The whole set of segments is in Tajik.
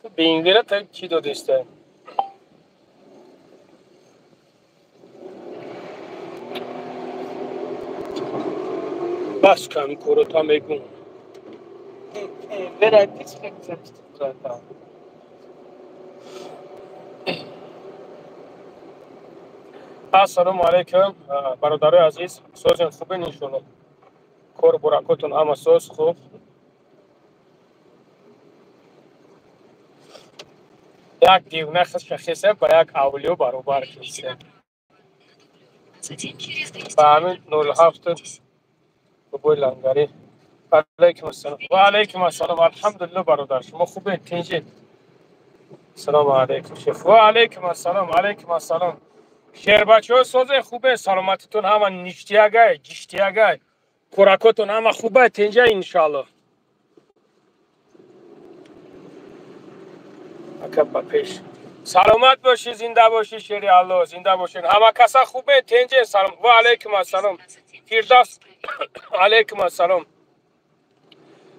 BMW-ра та чӣ додиста? Бас кам корота мегум. BMW-ра ти чӣ гузашти братан? Ассалому алайкум, бародарои азиз, созен хубен иншоалло. Кор буракотон ҳама соз хуб. Як дивна хиса ба як авлиё баробар хиса. Затем через 200 Ба ҳамин 07 бобои лангарӣ. Алайкум ассалом. Ва алайкум ассалом. Алҳамдулилло бародар. Шумо хубед, тинҷед? Салому алайкум шеф. Ва алайкум ассалом, алайкум ассалом. Шербачаҳо созе хубе, саломатитон ҳама ништиягай, ҷиштиягай. Хӯракотон ҳама хубай, тинҷай иншоалло. Ака ба пеш. Саломат бошӣ, зинда бошӣ, шери Алло, зинда бошед. Ҳама каса хубе, тинҷе, салом. Ва алайкум ассалом. А затем Фирдавс, справа. Алайкум ассалом.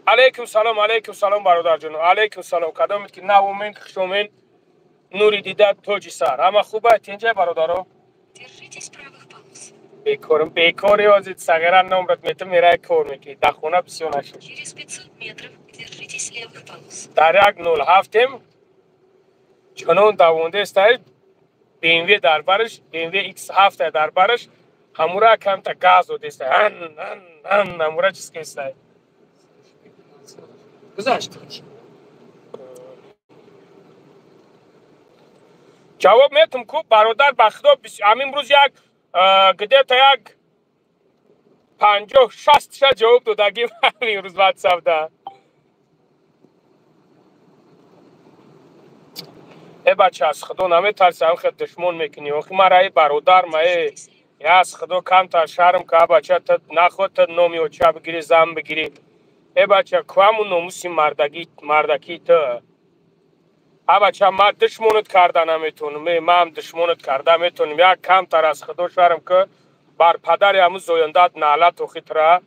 Алайкум салом, алайкум салом бародарҷон. Алайкум салом. Кадомед ки навомен, хушомен, нури дида тоҷи сар. Ҳама хубай, тинҷай бародаро? Держитесь правых полос. Бекорам, бекори ҳозир сағира номрат метам, мерай кор мекунӣ. Дар хона бисёр нашед. Через 500 метров держитесь левых полос. Дар як 07 чунон давондестай BMW дар бараш, BMW X7 дар бараш, ҳамура камта газ додестай. Ан ан ан ҳамура чиз кестай. Гузашт. Ҷавоб метум ку бародар, ба худо ҳамин рӯз як где-то як 50-60 ша ҷавоб додагим ҳамин рӯз ватсапда. Э бача, аз худо наметарси, ҳам хел душмон мекунӣ. Охи мара э бародар ма э Держитесь левых. Я аз худо камтар шарм ка бача, ту наход ту номи оча бигирӣ, зан бигирӣ. Э бача, куаму номуси мардагӣ мардакӣ ту? А бача, ман душмонат карда наметавонам. Э, ман душмонат карда метавонам. Як камтар аз худо шарм ку, бар падари ҳамун зояндат наълат охи тура.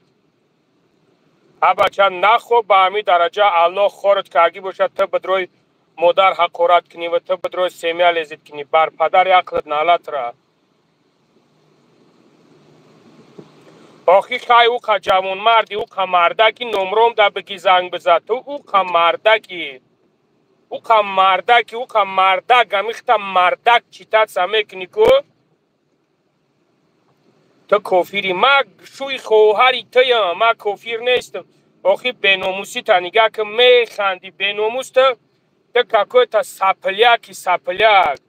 А бача, нахо ба ҳамин дараҷа Аллоҳ хорат кагӣ бошад, ту бидрои модар ҳақорат кунӣ ва ту бидрои семья лезит кунӣ. Бар падари ақлат наълат ра. Охи хай уқа ҷавонмарди, уқа мардаки номром да бигӣ занг биза. Ту уқа мардаки. Уқа мардаки, уқа мардак, амихта мардак читатса мекунӣ ку? Ту кофирӣ. Ма шӯи хоҳари туям, ма кофир нестам. Охи беномусита нигаҳ ки механди беномус ту, ту какой-то сопляки, сопляк.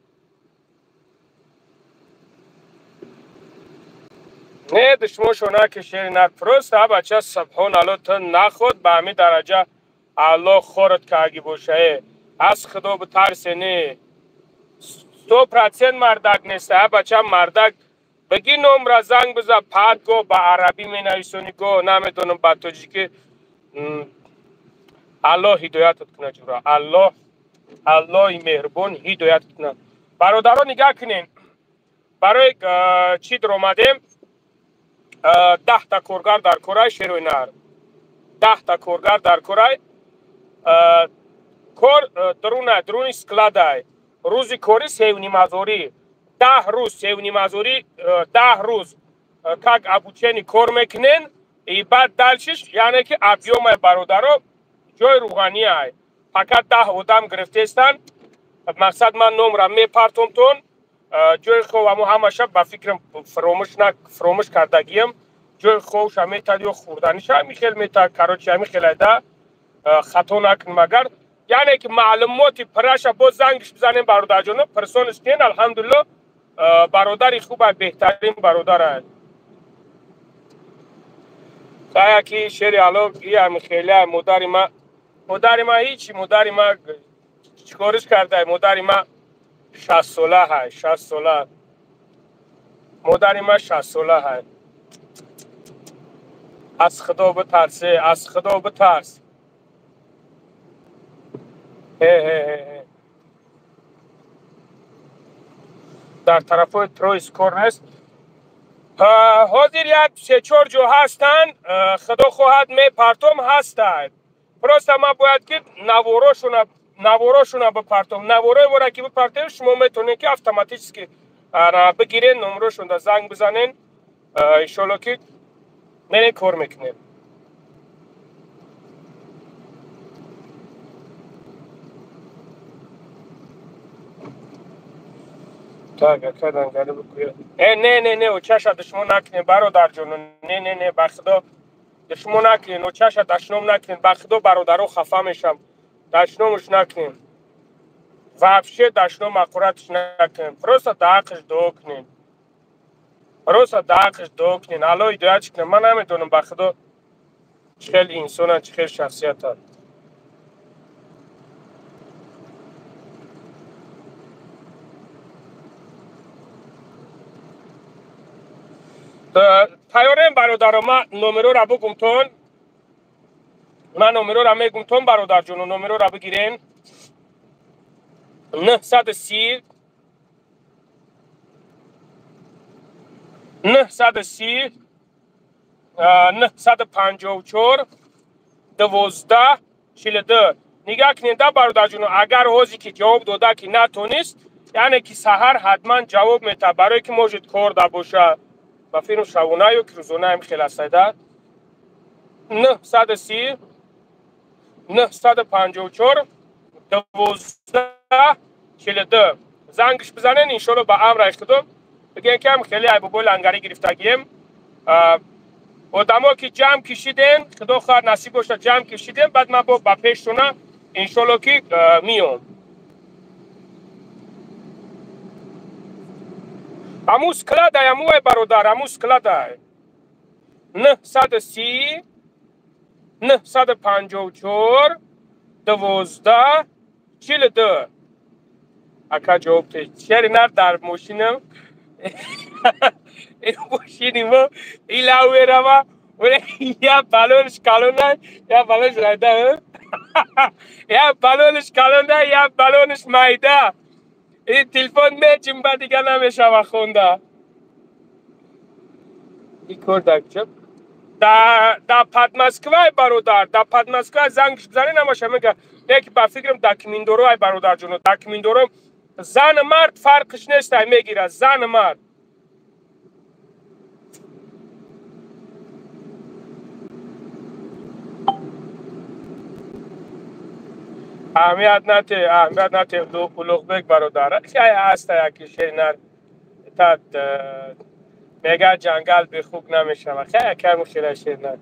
Не душмоншо накишери нар, просто а бача субҳон Алло, ту наход ба ҳамин дараҷа Аллоҳ хорат кагӣ боша. Э, аз худо битарсе не. 100% мардак нест, а бача мардак бигӣ номра занг биза, пад го ба арабӣ менависонӣ го намедонам ба тоҷикӣ. Аллоҳ ҳидоятат кунад ҷура. Аллоҳ Аллоҳи меҳрубон ҳидоятат кунад. Бародаро нигаҳ кунед. Барои чӣ даромадем? 10 та коргар дар корай шерои нар. 10 та коргар дар корай. Кор даруна, даруни складай. Рӯзи кори севнимазорӣ. 10 рӯз севнимазорӣ, 10 рӯз как обучение кор мекунен и баъд дальше ш, яъне ки объём ай бародаро ҷои рӯғанияй. Фақат 10 одам гирифтестанд. Мақсад ман номра мепартомтон. Ҷои хоб амо ҳамаша ба фикрам фаромӯш на фаромӯш кардагиям. Ҷои хобша метад ё хӯрданиша ҳамин хел метад. Короче, ҳамин хел айда хато накунем агар. Яъне ки маълумоти пираша боз зангиш бизанем бародарҷоно, пирсониш кунен. Алҳамдулилло, бародари хубай, беҳтарин бародарай. Сая ки шери Алло и ҳамин хеле модари ма, модари ма ҳичи, модари ма чикориш кардай? Модари ма 60 сола ҳай, 60 сола. Модари ма 60 сола ҳай. Аз худо битарсе, аз худо битарс. Ҳе ҳе ҳе ҳе. Дар тарафҳои Троис кор нест. Ҳозир як се-чор ҷо ҳастанд, худо хоҳад мепартом ҳастанд. Просто ман бояд ки наворошона наворошона бипартом. Наворои мора ки бипартем, шумо метавонед ки автоматически бигирен, номерошонда занг бизанен. Иншолло ки мерен кор мекунем. Так, ака дангари бикӯя. Не, не, не, очаша душмон накунем, бародарҷоно. Не, не, не, ба худо душмон накунем, очаша дашном накунем. Ба худо бародаро хафа мешам. Дашномуш накунем. Вообще дашном аккуратш накунем. Просто даҳақш дуо кунем. Просто даҳақш дуо кунем. Алло ҳидоятш кунем. Ман намедонам ба худо чӣ хел инсонанд, чӣ хел шахсиятанд. Тайёрем бародаро, ман номерора бугумтон. Ман номерора мегумтон бародарҷоно, номерора бигирен. 930 930 954 12 42. Нигаҳ кунед бародарҷоно, агар ҳозе ки ҷавоб дода ки натонист, яъне ки саҳар ҳатман ҷавоб метаҳад, барое ки может кор да бошад. Ба фирм шавона ё ки рӯзона ҳам хел астайда. 930 954 12 42. Зангш бизанен, иншолло ба амраш худо бигӯен ки ҳам хеле айбобои лангарӣ гирифтагием. Одамо ки ҷамъ кишидем, худо хоҳад насиб бошад ҷамъ кишидем, баъд ман бо ба пештона иншолло ки миём. Аму складай, аму ай бародар, аму складай. 930 954 12 42. Ака ҷавоб те. Шери нар дар мошинам. Ин мошини мо илаверама. Я балонш калона, я балонш майда. Я балонш калона, я балонш майда. Ин телефон меҷимба дига намешава хонда. И кор дакча. Да Подмосквай бародар, да Подмосквай занг бизанед намаша мега. Не ки ба фикрам да Киминдоро ай бародарҷоно, да Киминдоро зан мард фарқш нест ай мегира, зан мард. Аҳамият нате, аҳамият нате Улуғбек бародар. Ай ҳаста яки шеринар. Та мега ҷангал бехук намешава. Хай кам хела шеринар.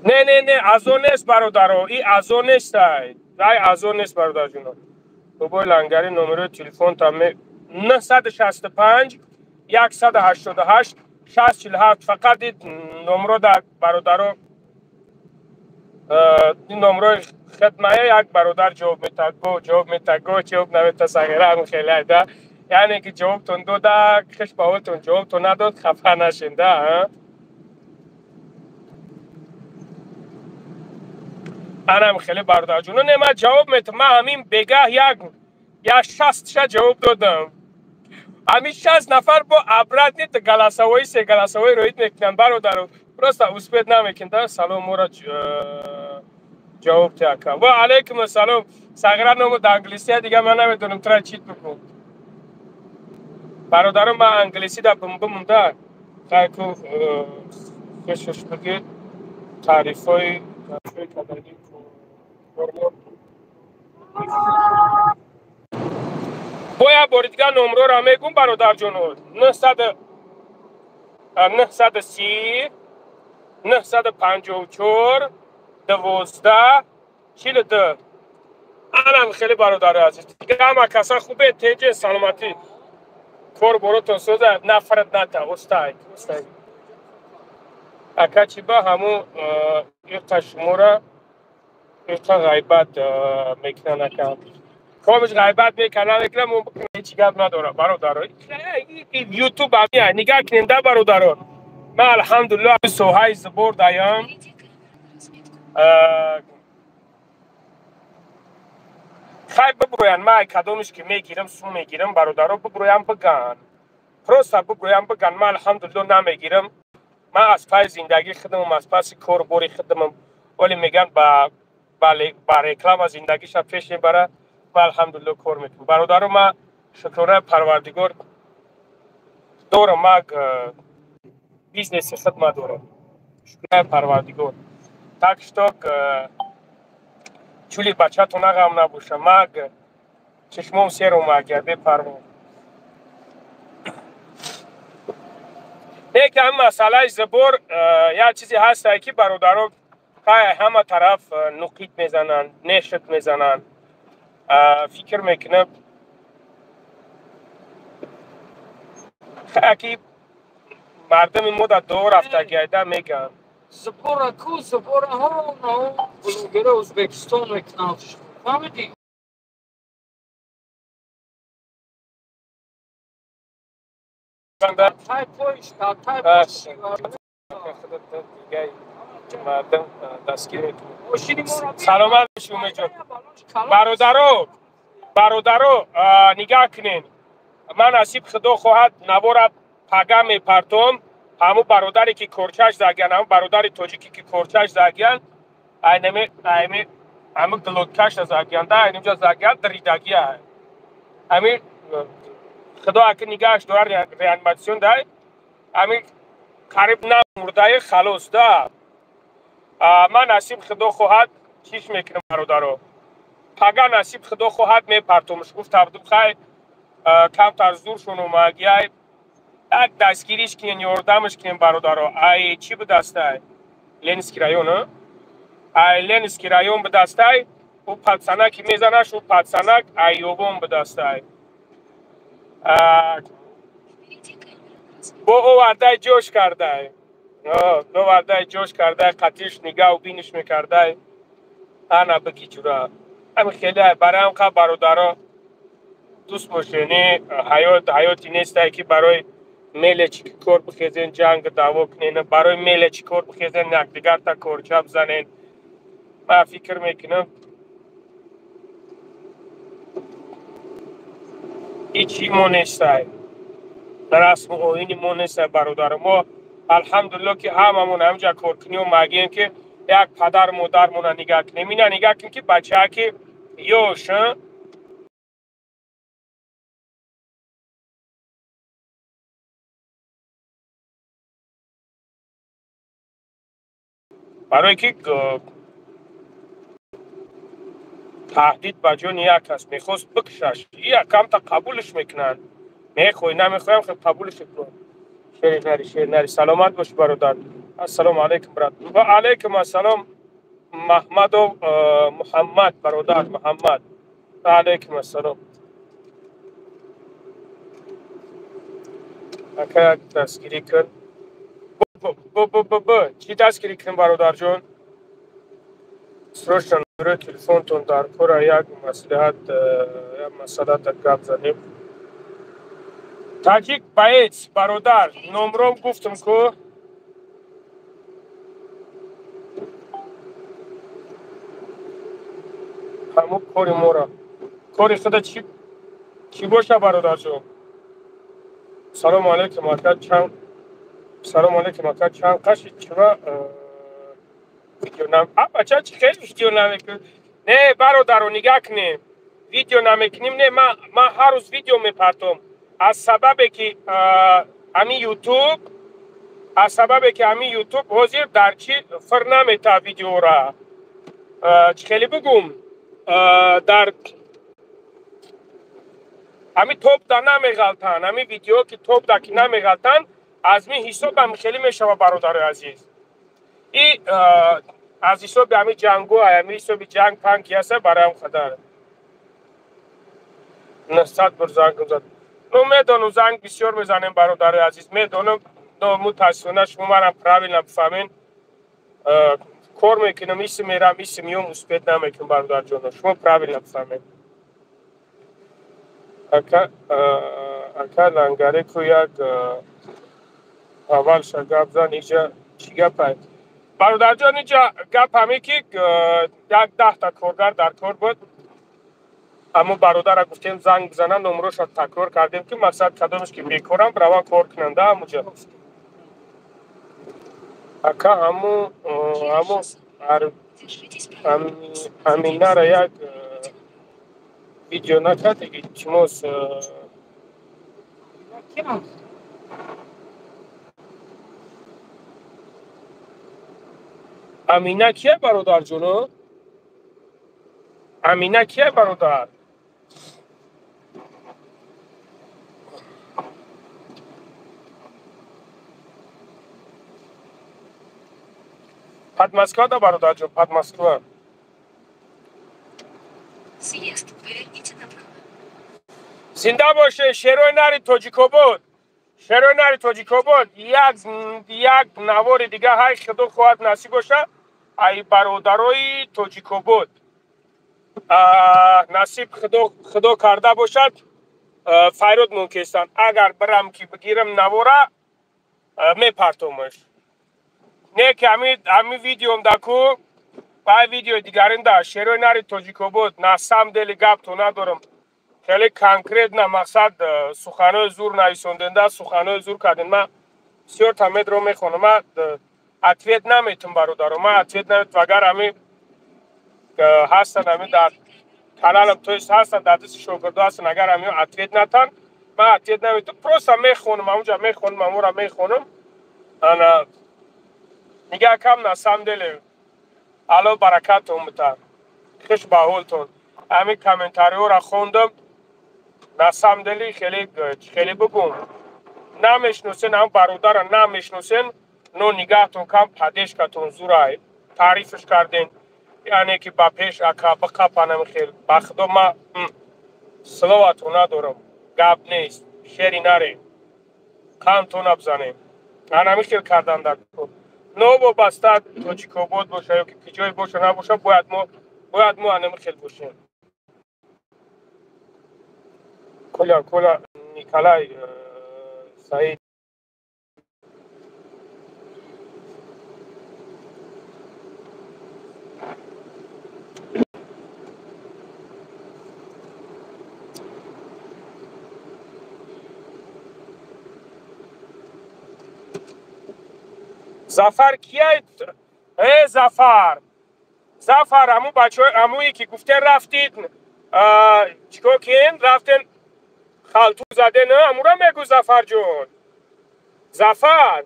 Не, не, не, азон нест бародаро, и азон нест ай. Ай азон нест бародарҷоно. Бобои лангари номерои телефон та 965 188 647. Фақат ин номро дар бародаро, ин номрои хидмая як бародар ҷавоб метаҳад, го ҷавоб метаҳад, го ҷавоб наметаҳад, сағира ҳам хеле айда. Яъне ки ҷавобтон дода, хиш ба ҳолтон ҷавобтон надод, хафа нашен да. Анам хеле бародарҷоно, не ман ҷавоб метаҳам. Ман ҳамин бегаҳ як 60-ша ҷавоб додам. Ҳамин 60 нафар бо обратно голосовой се голосовой роид мекунанд бародаро. Просто успеть намекунанд. Салом мора ҷавоб те ака. Ва алайкум ассалом. Сағира номо да англисия дига ман намедонам тра чит бикун. Бародаро ман англиси да бумбум да. Хайку хушш бигир тарифои кадаги формо. Боя бори дигар номрора мегум бародарҷоно. 930 954 12 42. Анам хеле бародари азиз. Дига ҳама каса хубе, теҷе, саломатӣ. Кор боротон соза, нафарат ната, остай, остай. Ака чӣ ба ҳамун иқа шумора иқа ғайбат мекунанд ака. Комиш ғайбат мекунад, намекунад, мо ҳеҷ гап надорам бародаро. Ютуб ҳамин нигаҳ кунем да бародаро. Ман алҳамдулиллоҳ соҳаи збор даям. Хай биброян, ман кадомиш ки мегирам, сум мегирам бародаро, биброян биган. Просто биброян биган, ман алҳамдулиллоҳ намегирам. Ман аз паи зиндагии худамам, аз паси кору бори худамам. Вале мегӯянд, ба реклама зиндагиша пеш мебара. Ма алҳамдулилло кор мекунам, бародаро. Ма шукронаи Парвардигор дорам, ма бизнеси худма дорам, шукронаи Парвардигор. Так что чули бачатона ғам набоша, ма чашмом сер омагия, бепарво. Не ки ҳам масъалаи забор як чизе ҳастае, ки бародаро, ҳама тараф нуқит мезананд, нешт мезананд. Фикр мекунам, ки мардуми мо дар дуо рафтагиайда мегӯянд. Забора ку, забора ҳо, блогера Ӯзбекистон мекунанд, фаҳмидӣ? Тай поиш, тай поиш. Мардум дастгир мекунад. Саломат бошӣ, Умедҷон. Бародаро, бародаро, нигаҳ кунед, ман насиб Худо хоҳад навора пага мепартом. Ҳамун бародаре ки корчаш загиян, ҳамун бародари тоҷике ки корчаш загиян, айнами айми ҳамун глоткаша загиян да, айнимҷа загиян, дридагия. Ҳамин Худо аки нигаҳаш дорад, реаниматсион дай, ҳамин қариб намурдаи, халос да. Ман насиб Худо хоҳад чиш мекунам, бародаро, пага насиб Худо хоҳад мепартомш. Гуфтабдум, хай, камтар зуршон омагиай, як дастгириш кунен, ёрдамаш кунен, бародаро. Ай чӣ будастай, Ленинский район, ай Ленинский район будастай. Ӯ пацанаки мезанаш, ӯ пацанак ай ёбон будастай. Бо овардай ҷош кардай, овардай ҷош кардай, қатиш нигаҳу биниш мекардай. Ана бики ҷура, ҳами хеле барои ҳам қа, бародаро, дӯст бошени. Ҳаёт ҳаёти нестай, ки барои мелечи ки кор бихезен, ҷанг даъво кунен, барои мелечи кор бихезен, якдигарта корча бизанен. Ман фикр мекунам, ҳичи мо нестай, расму оини мо нестай, бародаро. Мо алҳамдулилло, ки ҳамамон ҳамҷа коркунӣ омагием, ки як падару модармона нигаҳ кунем. Ина нигаҳ кун, ки бачааки ёш. Барое ки таҳдид ба ҷони як аст, мехост бикушаш, ия камта қабулш мекунанд. Мехоҳӣ, намехоҳам, хел қабулш мекунанд. Шери нари, шери нари, саломат бош, бародар. Ассалому алайкум, брат. Ва алайкум ассалом, Маҳмадов Муҳаммад, бародар Муҳаммад, ва алайкум ассалом. Ака, як дастгирӣ кун. Б чӣ дастгирӣ кунем, бародарҷон? Срочно номерои телефонтон дар кора, як маслиҳат, як масъала гап занем. Таҷик баец, бародар, номром гуфтам ку. Ҳамун кори мора, кори худа чӣ боша, бародарҷон? Салому алайкум, ака. Чанд, салому алайкум, ака, чанд қаши чива видео нам? Бача, чӣ хел видео намекунӣ? Не, бародаро, нигаҳ кунем, видео намекунем. Не, ман ҳар рӯз видео мепартом. Аз сабабе ки ҳамин Ютуб, аз сабабе ки ҳамин Ютуб ҳозир дар чӣ фир намета видеора, чӣ хеле бигум, дар ҳамин топда намеғалтанд. Ҳамин видео ки топда ки намеғалтанд, аз ми ҳисобам хеле мешава, бародарои азиз. И аз ҳисоби ҳамин ҷангу, ҳамин ҳисоби ҷанг панг ки ҳаста, барои қадар 900 бор занг зад. Ну, медонам, занг бисёр мезанем, бародарои азиз, медонам, но мутаассифона шумо марам правильно бифаҳмен. Кор мекунам, иси мерам, иси миём, успеть намекунам, бародарҷоно, шумо правильно бифаҳмен. Ака, ака, лангареку як аввалша гап зан. Иҷа чӣ гапай, бародарҷон? Иҷа гап ҳаме ки як 10-та коргар дар кор буд. Аммо бародара гуфтем, занг бизана, номроша такрор кардем, ки мақсад кадомеш ки бекорам, раван кор кунанда ҳамуҷа. Ака ҳаму Аминара як видео накард, илтимос. Амина кия, бародарҷоно? Амина кия, бародар? Под Москва да, бародарҷон, под Москва. Съезд, поверните направо. Зинда боше шерои нари Тоҷикобод. Шерои нари Тоҷикобод, як навори дига ҳай худо хоҳад насиб боша, ай бародарои Тоҷикобод. Насиб худо карда бошад, файрод мумкистанд. Агар бирам ки бигирам навора, мепартомаш. Не ки ҳами видеом даку, бай видеои дигарин да, шерои нари Тоҷикобод, на самом деле гапто надорам. Хеле конкретно мақсад суханои зур нависонденда, суханои зур карден. Ма бисёр тамедро мехонам, ма ответ наметум, бародаро, ма ответ наметум. Агар ҳами ҳастанд, ҳами дар каналам, то есть ҳастанд, дар дасти шогирдо ҳастанд, агар ҳами ответ натан, ма ответ наметум, просто мехонам, ҳамунҷа мехонам, ҳамура мехонам. Ана нигаҳ кам, на самом деле Алло баракатон бита, хуш ба ҳолтон. Ҳамин комментариҳоро хондам, на самом деле хеле хеле бигум, намешносен ҳам бародара, намешносен, но нигаҳтон кам, поддержкатон зурай, таърифш карден, яъне ки ба пеш ака биқапанам хел. Ба худо ма словатон надорам, гап нест, шери наре, камтона бизанем. Анами хел кардан дар кор. Новобаста Тоҷикобод боша ё ки киҷое боша набоша, бояд мо анами хел бошем. Коля, Коля, Николай, Саид. Зафар кияй? Э, Зафар. Зафар, аму бачаҳои амуе ки гуфтен рафтид, чикор кен? Рафтен халтур заден, амура мегӯ, Зафарҷон. Зафар,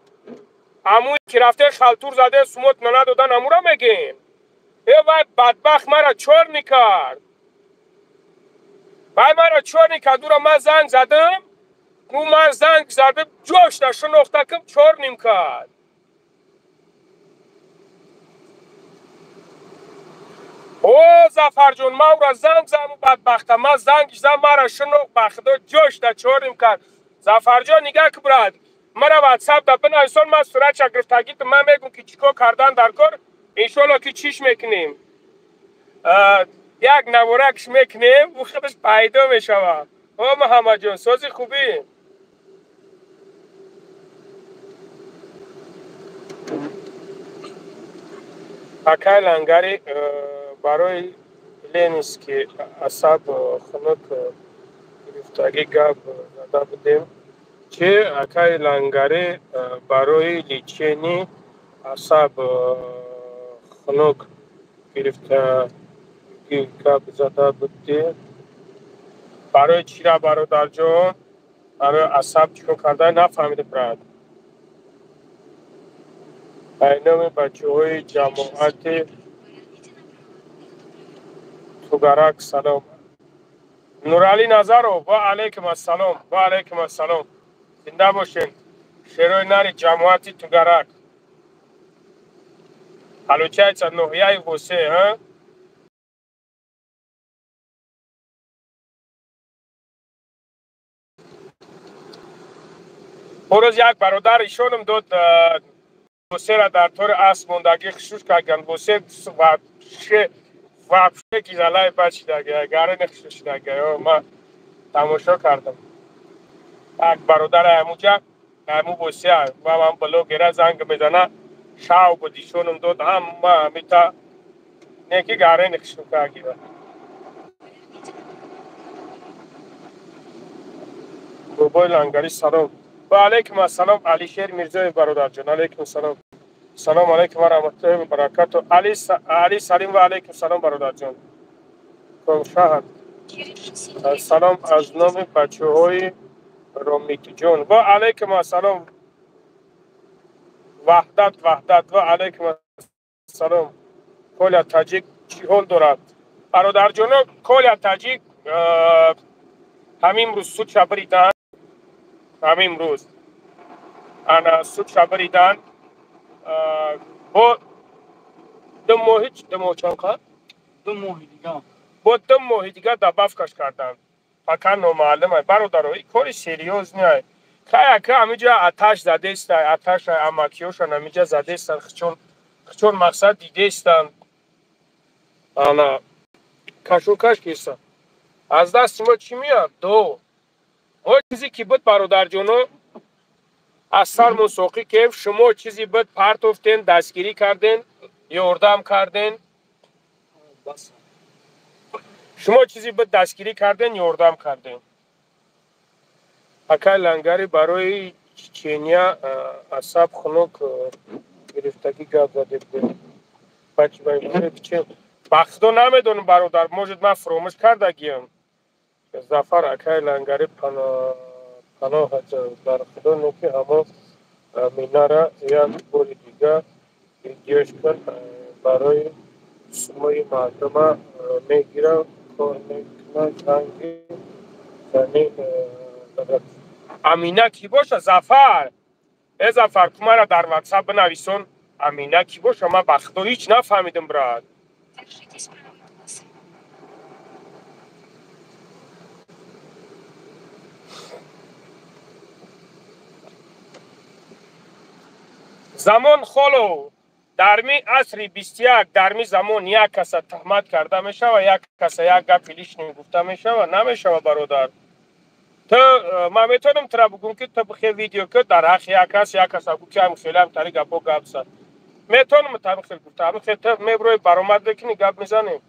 амуе ки рафтен халтур заден, сумот надодан, амура мегем. Э, вай бадбахт мара чор мекард. Вай мара чор мекард, ура ман занг задам, ӯ ман занг задам, ҷошта шинохтакам чор ним кард. О, Зафарҷон, ман ура занг задам, бадбахта, ман занг задам, мара шинохт, ба худо ҷошта чорим кард. Зафарҷон, нигаҳ ки, брат, мара ватсап да бинависон, ман суратша гирифтагит, ман мегӯм ки чӣ кор кардан дар кор, иншоалло ки чиш мекунем. Як наворакш мекунем, ӯ худаш пайдо мешавад. О, Муҳаммадҷон, сози хубӣ? Акай Лангари, барои Ленинский асаб хунук гирифтагӣ гап зада будем. Чи, акай Лангари, барои лечение асаб хунук гирифтагӣ гап зада будем? Барои чира, бародарҷон? Барои асаб чӣ кор кардан, нафаҳмидем, брат. Айноми бачаҳои ҷамоати Тугарак салом. Нуралӣ Назаров, ва алайкум ассалом, ва алайкум ассалом. Зинда бошен. Шерои нари ҷамоати Тугарак. Получается, ноҳияи Восе, а? Порӯз як бародар ишонам дод, Восера дар тори асп мондагӣ хушуш кардан. Восе вообще вообще ки залаи бачидаги, гарани хушушидаги. Ма тамошо кардам. Як бародар ҳамуҷа, ҳаму Восеа, ва ман блогера занг мезана, шав буд, ишонам дод, ҳама ҳамита неки гарани хушуш каргира. Бобои Лангари салом. Ва алайкум ассалом, Алишер Мирзоев бародарҷон, алайкум ассалом. Салом алейкум ва раҳматуллоҳи ва баракату. Али Салим, ва алейкум салом, бародарҷон. Комшаҳр. Салом аз номи бачаҳои Ромитҷон. Ва алейкум ассалом. Ваҳдат, Ваҳдат, ва алейкум ассалом. Коля Таҷик чӣ ҳол дорад? Бародарҷоно, Коля Таҷик ҳамин рӯз судша бириданд. Ҳамин рӯз ана судша бириданд. Бо 2 моҳи, 2 моҳ чанд қад? 2 моҳи дига. Бо 2 моҳи дига добавка ш карданд. Пока номаълум ай. Бародаро, ин кори серьёзный ай. Каяка ҳамиҷа аташ задестай, аташ амакиёшан ҳамиҷа задестан, хичон хичон мақсад дидестанд. Ана кашокаш кеса. Аз дасти мо чӣ меяд? До. Мо чизе ки буд, бародарҷоно, аз сармон соқӣ кеф, шумо чизе буд партофтен, дастгирӣ карден, ёрдам карден. Шумо чизе буд дастгирӣ карден, ёрдам карден. Акай Лангари, барои Чечения асаб хунук гирифтагӣ гап задед. Ба худо намедонам, бародар, может, ман фуромӯш кардагиам. Зафар, акай Лангари, паноҳ бар худо, неки ҳамо Минара як бори дига видеош кун, барои сумои мардума мегира, кор мекунад, ранги замин. Амина кӣ боша, Зафар? Э, Зафар, ку мара дар Ватсап бинависон, Амина кӣ боша, ман ба худо ҳеҷ нафаҳмидам, брат. Держитесь правой полосы. Замон холо дарми асри 21, дарми замон як каса туҳмат карда мешава, як каса як гапи лишний гуфта мешава? Намешава, бародар. Ту ман метавонам тура бугум, ки ту бихе видео ки дар ҳаққи як кас, як каса гу, ки ҳам хеле ҳам тари гапо гап зад. Метавонам ту ҳамин хел гуфта, ҳамин хел ту меброи, баромад мекунӣ, гап мезанӣ.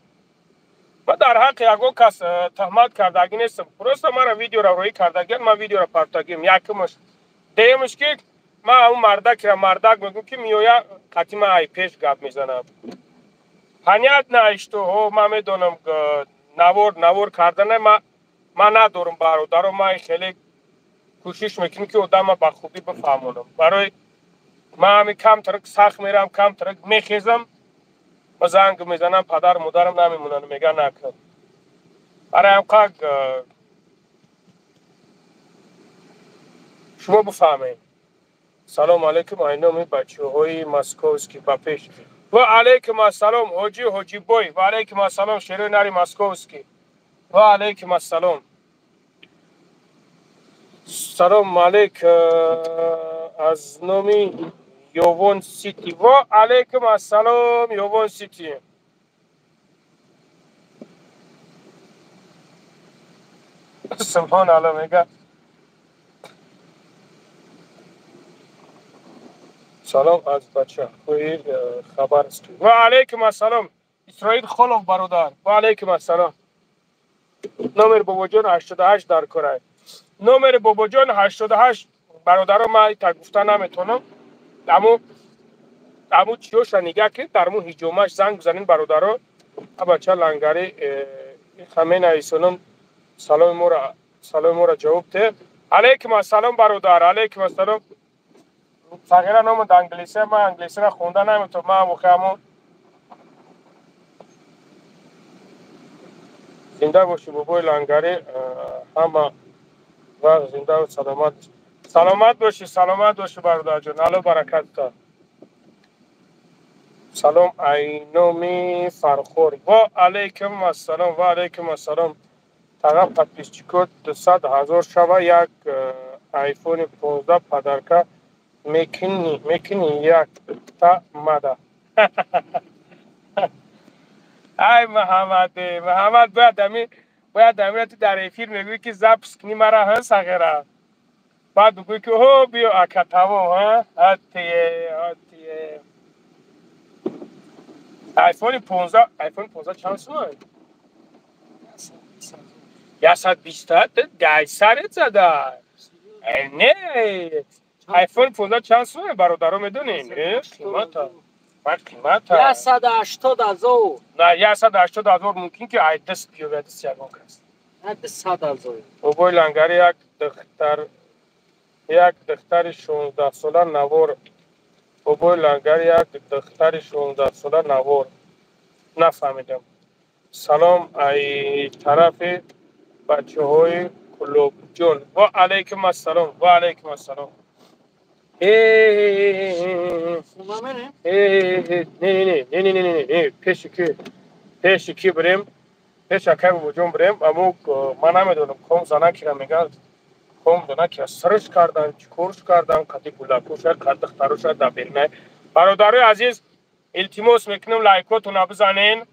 Ман дар ҳаққи ягон кас туҳмат кардагӣ нестам. Просто мара видеора роӣ кардагиан, ман видеора партогим. Якумаш. Дуюмаш, ки ман ҳамун мардакира мардак мегӯм, ки меоя қати ман ай пеш гап мезанам. Понятно, что ҳо, ман медонам, навор кардана ман надорам, бародаро. Ман хеле кӯшиш мекунем, ки одама ба хубӣ бифаҳмонам. Барои ман ҳами камтарак сахт мерам, камтарак мехезам, ма занг мезанам, падару модарам намемонанд, мегӯян накун. Барои ҳамқак шумо бифаҳмед. Салом алейкум, айноми бачаҳои московский, ба пеш. Ва алейкум ассалом, ҳоҷи Ҳоҷибой, ва алейкум ассалом, шерои нари московский, ва алейкум ассалом. Салом алейк аз номи Ёвон Сити. Ва алейкум ассалом, Ёвон Сити. Субҳон Алло, мега. Салом аз бачаҳои Хабаровский. Ва алейкум ассалом, Исроил Холов, бародар, ва алейкум ассалом. Номери бобоҷон 88 дар корай. Номери бобоҷон 88, бародаро, ман так гуфта наметавонам. Аму чиёша нигаҳ ки дар му ҳиҷомаш занг бизанин, бародаро. Бача Лангари хаменависонам, саломи моро ҷавоб те. Алейкум ассалом, бародар, алейкум ассалом. Сағира номад англиса, ман англисиро хонда наметавонам. Ман воқеа ҳамо. Зинда бошӣ, бобои Лангарӣ, ҳама вақт зиндаву саломат. Саломат бошӣ, саломат бошӣ, бародарҷон, Алло баракатта. Салом айноми Фархор. Ва алайкум ассалом, ва алайкум ассалом. Таға, подписчик о 200 000 шава, як айфони 15 подарка мекунӣ, якта мада. Ай Муҳаммад, Муҳаммад, бояд ами ту дар эфир мегӯӣ, ки запись кунӣ мара, ҳа, сағира, баъд бигӯӣ, ки ҳо, биё, ака, тамом, ҳа, ҳатие, ҳатие. Айфони 15, айфони 15 чанд сумай? 120 гайсарет зада. Не. iPhone 15 чанд сум бародаро медонен? Қимата. Бад қимата. 180 ҳазор. На, 180 ҳазор мумкин ки ай даст биёяд даст ягон кас. На 200 ҳазор. Бобои Лангари як духтари 16 сола навор. Бобои Лангари як духтари 16 сола навор. Нафаҳмидам. Салом ай тарафи бачаҳои Кулобҷон. Ва алайкум ассалом, ва алайкум ассалом. Не, не, не, не, не, не, не, пеши ки бирем, пеш акай бобоҷон бирем, аммо ман намедонам, ком занакира мегӯянд, ком занакира срш кардан, чӣ корш кардан, қади гулакоша, қад духтароша дар берунай. Бародарои азиз, илтимос мекунем лайкотона бизанен.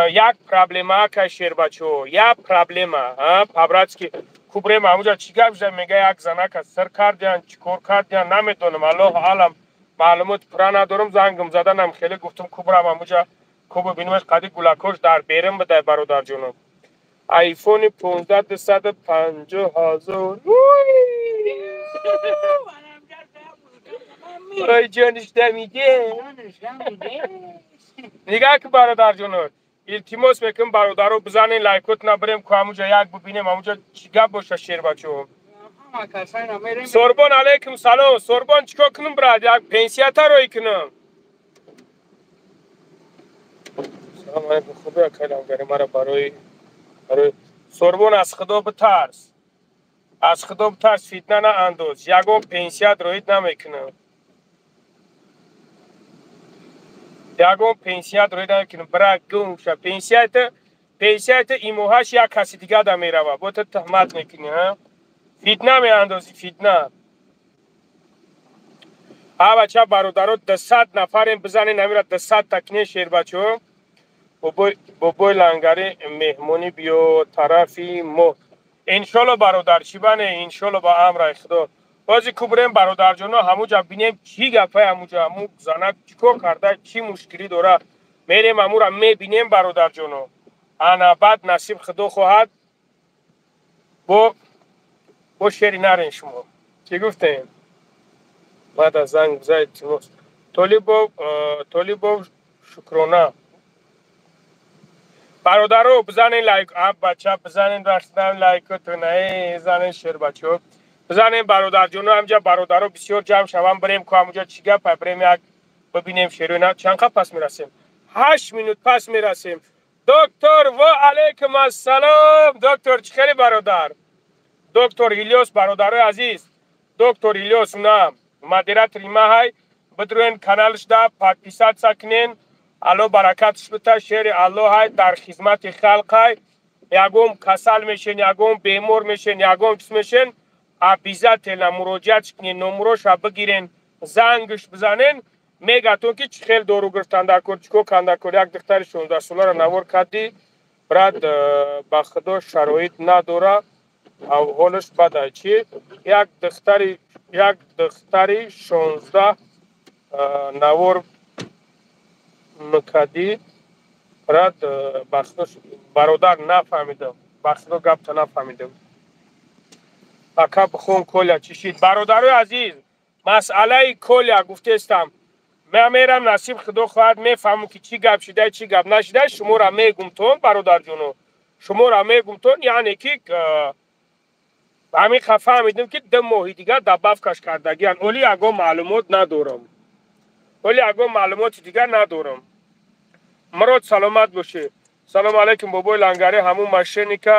Як проблема акай шербачо, як проблема, по-братски кубрем амуҷа чӣ гап шуда, мега як занака сир кардиян, чӣ кор кардиян, намедонам, аллоҳу алам, маълумот пурра надорам, зангам заданам хеле гуфтам кубрам амуҷа, кубу бинумаш қади гулакош дар берун бидай бародарҷонам. Айфони 15 250 ҳазор. Ой, ҷониш дамиде. Нигаҳ ки бародарҷоно, илтимос мекунам бародаро бизанен лайкотона бирем ку ҳамуҷа як бибинем ҳамуҷа чӣ гап боша шербачо. Сорбон алайкум салом. Сорбон чӣ кор кунам брат? Як пенсията рой кунам. Салом алайкум. Хуби акай Лангари мара барои Сорбон аз худо битарс. Аз худо битарс, фитна наандоз. Ягон пенсият роид намекунам. Ягон пенсият роид намекунам. Брат гум ша. Пенсията имоҳаш як каси дига да мерава. Бо ту туҳмат мекунӣ, ҳа? Фитна меандозӣ, фитна. Ҳа бача бародаро 200 нафарем бизанен амира 200 та кинен шербачо. Бобои Лангари меҳмонӣ биё тарафи мо. Иншолло бародар, чӣ бане? Иншолло ба амраи худо. Бози кубрем бародарҷоно ҳамуҷа бинем чӣ гапай ҳамуҷа, ҳаму занак чӣ кор карда, чӣ мушкилӣ дора. Мерем ҳамура мебинем бародарҷоно. Ана баъд насиб худо хоҳад бо шери нарен шумо. Чӣ гуфтем? Баъд аз занг биза илтимос. Толибов шукрона. Бародаро бизанен лайк, а бача бизанен рахтан лайкотона, занен шербачо. Бизанен бародарҷоно, ҳамҷа бародаро бисёр ҷамъ шаванд, бирем ку ҳамуҷа чӣ гапа, бирем як бибинем шеруна. Чанд қад пас мерасем? 8 минут пас мерасем. Доктор, ва алайкум ассалом. Доктор, чӣ хеле бародар? Доктор Илёс бародарои азиз. Доктор Илёс на модератори маҳай, бидруен каналшда подписаться кунен. Алло баракатш бита, шери аллоҳай дар хизмати халқай. Ягон касал мешен, ягон бемор мешен, ягон чиз мешен, обязательно муроҷиат кунен, номуроша бигирен, зангш бизанен, мегатон ки чӣ хел дору гирифтан дар кор, чӣ кор кан дар кор. Як духтари 16 соларо навор кардӣ, брат, ба худо шароит надора, ҳолаш бада. Чӣ? Як духтари 16 навор мукадӣ, брат, ба худо бародар нафаҳмидам, ба худо гапта нафаҳмидам. Ака бихон Коля чӣ шид? Бародарои азиз, масъалаи Коля гуфтестам. Ман мерам насиб худо хоҳад мефаҳмам ки чӣ гап шида, чӣ гап нашида, шуморо мегумтон бародарҷоно. Шуморо мегумтон, яъне ки ҳамин фаҳмидем ки 2 моҳи дигар добавкаш кардагиян. Оли ягон маълумот надорам. Оли ягон маълумоти дигар надорам. Мурод саломат бошӣ. Салом алайкум бобои Лангари, ҳамун мошенника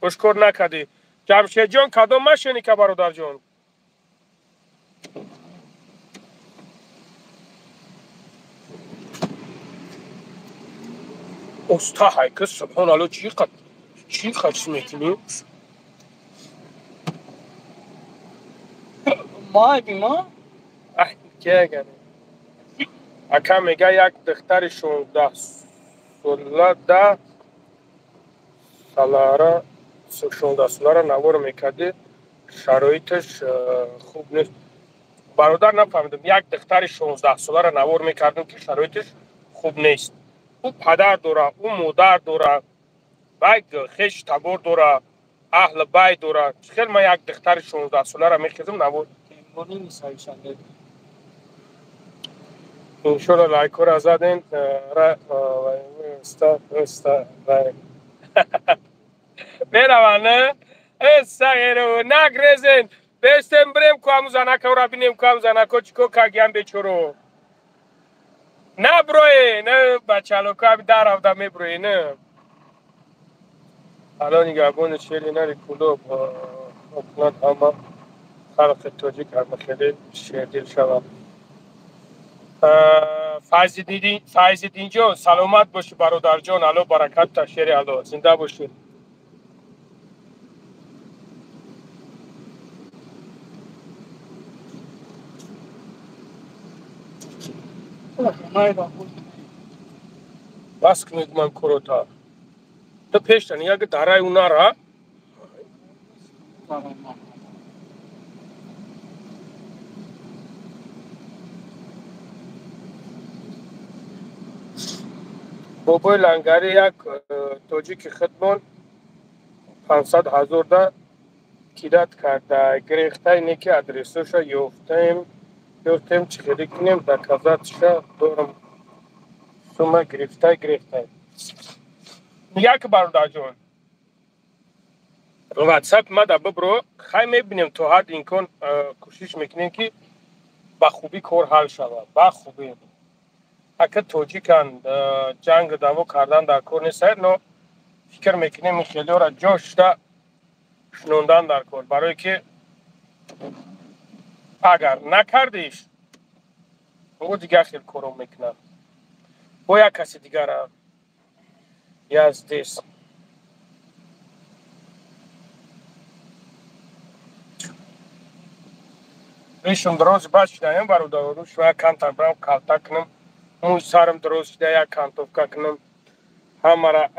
ошкор накардӣ. Ҷамшедҷон, кадом мошенника бародарҷон? Оста ҳайка, субҳоналло, чӣ қад чиз мекунӣ? Май бима? Кегане. Ака мега як духтари 16 сола да салара 16 солара навор мекарди, шароиташ хуб нест. Бародар нафаҳмидам, як духтари 16 солара навор мекардем ки шароиташ хуб нест. Ӯ падар дора, ӯ модар дора, вай хеш табор дора. Аҳли бай дора. Хел ман як духтари 16 солара мехезам навор. Иншолла лайкора заден. Мераванд, не? Эсагеро нагрезен. Бестем брем ку ҳаму занакаро бинем, ку ҳаму занако чӣ кор кардиям бечоро. Наброе, не бачалоко ҳами даравда меброe, не. Ало нигаҳбони шери нари Кӯлоб кунад, ҳама халқи тоҷик ҳама хеле шердил шавад. Файзиддинҷон, саломат бошӣ бародарҷон, алло баракатта, шери алло, зинда бошӣ. Бас кунед ман корота. Ту пешта нига ки дараи унара. Бобои Лангари як тоҷики хидмон 500 ҳазорда кидат карда. Гирехтаи неки адресоша ёфтаем, ёфтем, чӣ хеле кунем, доказатша дорам. Сума гирифтай, гирехтай. Як бародарҷон, ватсап мада бибро, хай мебинем, то ҳад имкон кӯшиш мекунем, ки ба хубӣ кор ҳал шавад, ба хубӣ. Ака тоҷиканд, ҷанг даъво кардан дар кор нест, но фикр мекунем ин хелиёра ҷо шуда шунондан дар кор, барое ки агар накардиш, ӯ дигар хел коро мекунад. Бо як каси дигара. Я здесь. Ришум дроз баъд шидаем, бародаро, шуя камтар брам калта кунам, мӯи сарам дроз шида, як кантовка кунам. Ҳамара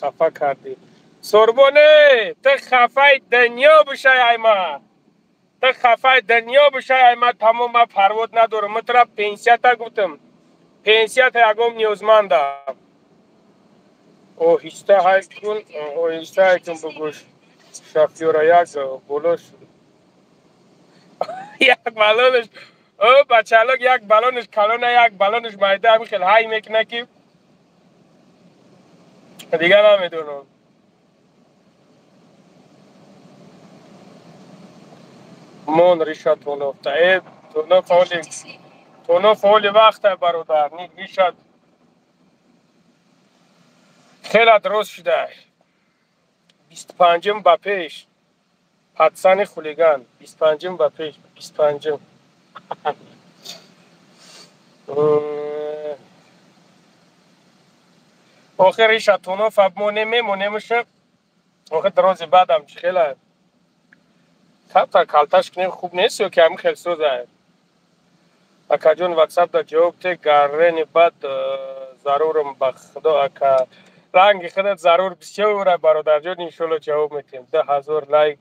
хафа кардӣ. Сорбоне, ту хафаи дунё бишай айма. Ту хафаи дунё бишай айма, тамом ма парвод надорам. Ма тура пенсията гуфтам. Пенсията ягом ниёзмандам. Оҳиста ҳай кун, оҳиста ҳай кун бугӯш. Шофёра як болош. Як балонаш, о бачалок як балонаш калона, як балонаш майда, ҳамин хел ҳай мекуна ки дигар намедонам. Мон риша тонофта. Э, тоноф оли, тоноф оли вақта бародар, ни риша хеле дроз шуда. 25-м ба пеш. Патсани хулиган. 25-м ба пеш, 25-м. Охир риша тоноф аб мемонемуша. Охир дрози баъдам чӣ хела. Камтар калташ кунем хуб нест ё ки ҳамин хел соза? Акаҷон, ватсап да ҷавоб те, гаррени бад зарурам, ба худо ака. Ранги худат зарур бисёра бародарҷон, иншолло ҷавоб метиҳем. 2000 лайк,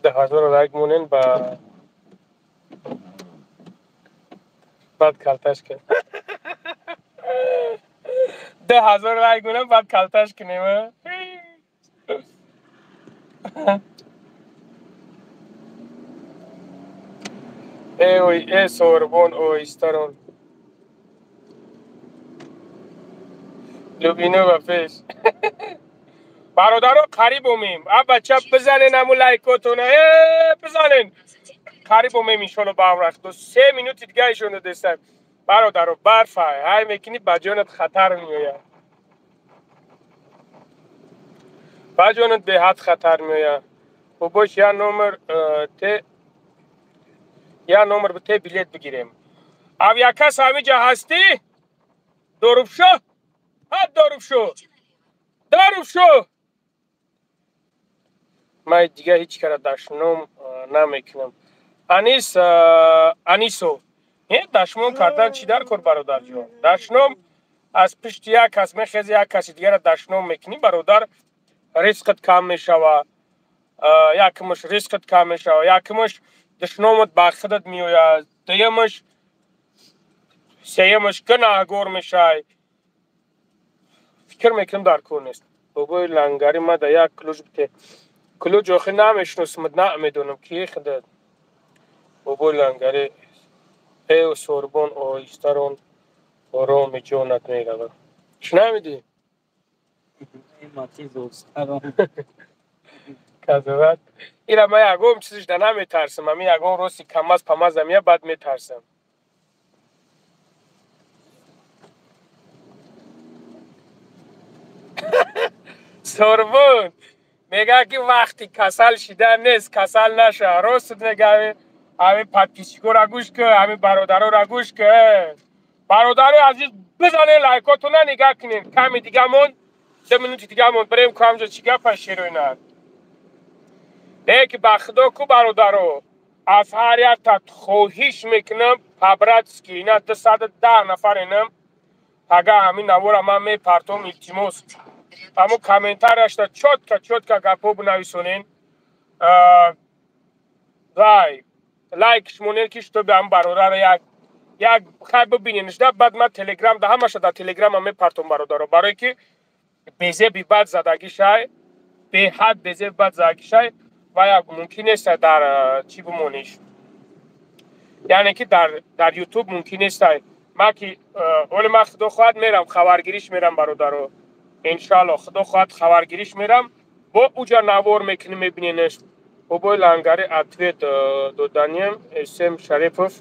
2000 лайк монен, ба баъд калташ кунем. 2000 лайк монем, баъд калташ кунем. Э ой, э сорбон, оҳистарон. Любино ба пеш. Бародаро, қариб омем. А бача, бизанен ҳаму лайкотона. Э, бизанен. Қариб омем иншолло ба ҳамрахто. 3 минути дига ишон додестам. Бародаро, барфа, ҳай мекунӣ, ба ҷонат хатар меояд. Ба ҷонат беҳад хатар меояд. Бобош, я номер те, я номер те, билет бигирем. Авиакас ҳамиҷа ҳастӣ? Дорубшо? Ҳа, дорубшо. Дорубшо. Ман дига ҳеҷ кара дашном намекунам. Анис, Анисо. Э, дашном кардан чӣ дар кор, бародарҷон? Дашном аз пишти як кас мехези, як каси дигара дашном мекунӣ, бародар, ризқат кам мешава. Якмаш ризқат кам мешава, якмаш душномат ба худат меояд, дуюмаш, сеюмаш гунаҳгор мешавӣ. Фикр мекунам, дар кор нест. Бобои Лангари ма да як ключ бите. Ключ охи намешносам, намедонам ки худат. Бобои Лангари э сорбон оҳистарон ороми ҷонат меравад. Чӣ намедӣ? Казават. Ира ма ягон чизиш да наметарсам. Ами ягон рости камаз памаз амия баъд метарсам. Сорбон мега ки вақти касал шидан нест, касал наша. Рост мега, ами подписчикора гӯш ки, ами бародарора гӯш ки. Бародари азиз, бизанед лайкотона, нигаҳ кунед. Ками дига монд, 2 минути дига монд, бирем ку ҳамҷо чӣ гапа шероина. Не ки ба худо ку бародаро, аз ҳар якта хоҳиш мекунам по-братски, ина 210 нафар инам. Ага ҳамин навора ман мепартом, илтимос. Ҳамун комментарияшда чётко чётко гапҳо бинависонен. Вай, лайк шумонен ки шутоби ҳам бародаро як як хай бибиненш да, баъд ман телеграм да ҳамаша дар телеграма мепартом бародаро, барое ки безеби бад задагишай, беҳад безеби бад задагишай ва як мумкин нест дар чӣ бимониш. Яъне ки дар ютуб мумкин нест. Ман ки оле ман худо хоҳад мерам хабаргириш мерам бародаро. Иншалло худо хоҳад хабаргириш мерам, бо уҷа навор мекунем, мебиненеш. Бобои Лангари ответ доданием Эсем Шарипов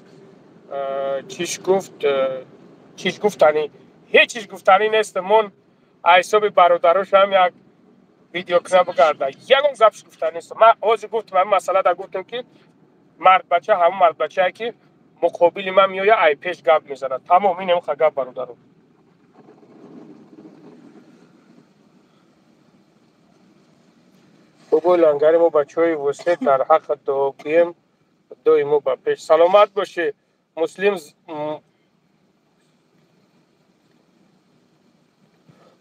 чиш гуфт, чиш гуфтанӣ, ҳеҷ чиз гуфтанӣ нест. Мон ҳисоби бародарошам як видео кина бигарда, ягон гапш гуфтанӣ нест. Ман ҳозир гуфтам, ҳамин масъалада гуфтам ки мардбача ҳамун мардбачае ки муқобили ман меояд, ай пеш гап мезанад. Тамом, ин ҳамин гап бародаро. Бобои Лангари мо бачаҳои восе дар ҳаққ дуогӯем, доимо ба пеш. Саломат бошӣ. Муслим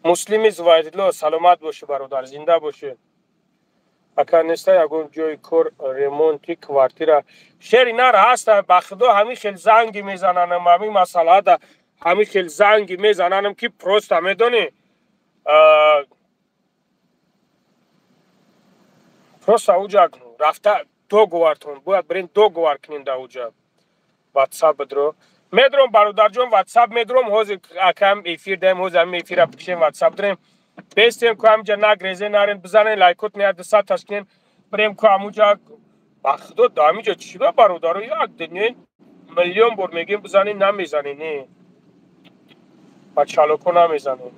Муслими Зувайдулло, саломат бошӣ бародар, зинда бошӣ. Ака неста ягон ҷои кор ремонти квартира. Шери нар ҳаста, ба худо ҳамин хел занги мезананам, ҳамин масъалада ҳамин хел занги мезананам ки просто медонӣ, просто уҷа рафта договортон бояд бирен договор кунем дар уҷа. Ватсап бидро. Медром бародарҷон, ватсап медром, ҳозир акам эфир даем, ҳозир ҳамин эфира бикшем, ватсап дорем. Бестем ку ҳамҷа нагрезе нарен, бизанен лайкот меяд 200 ташкинен, бирем ку ҳамуҷа. Ба худо да ҳаминҷа чӣ ба бародаро, як дунёи миллион бор мегем бизанен, намезанен, не. Ба чалоко намезанен.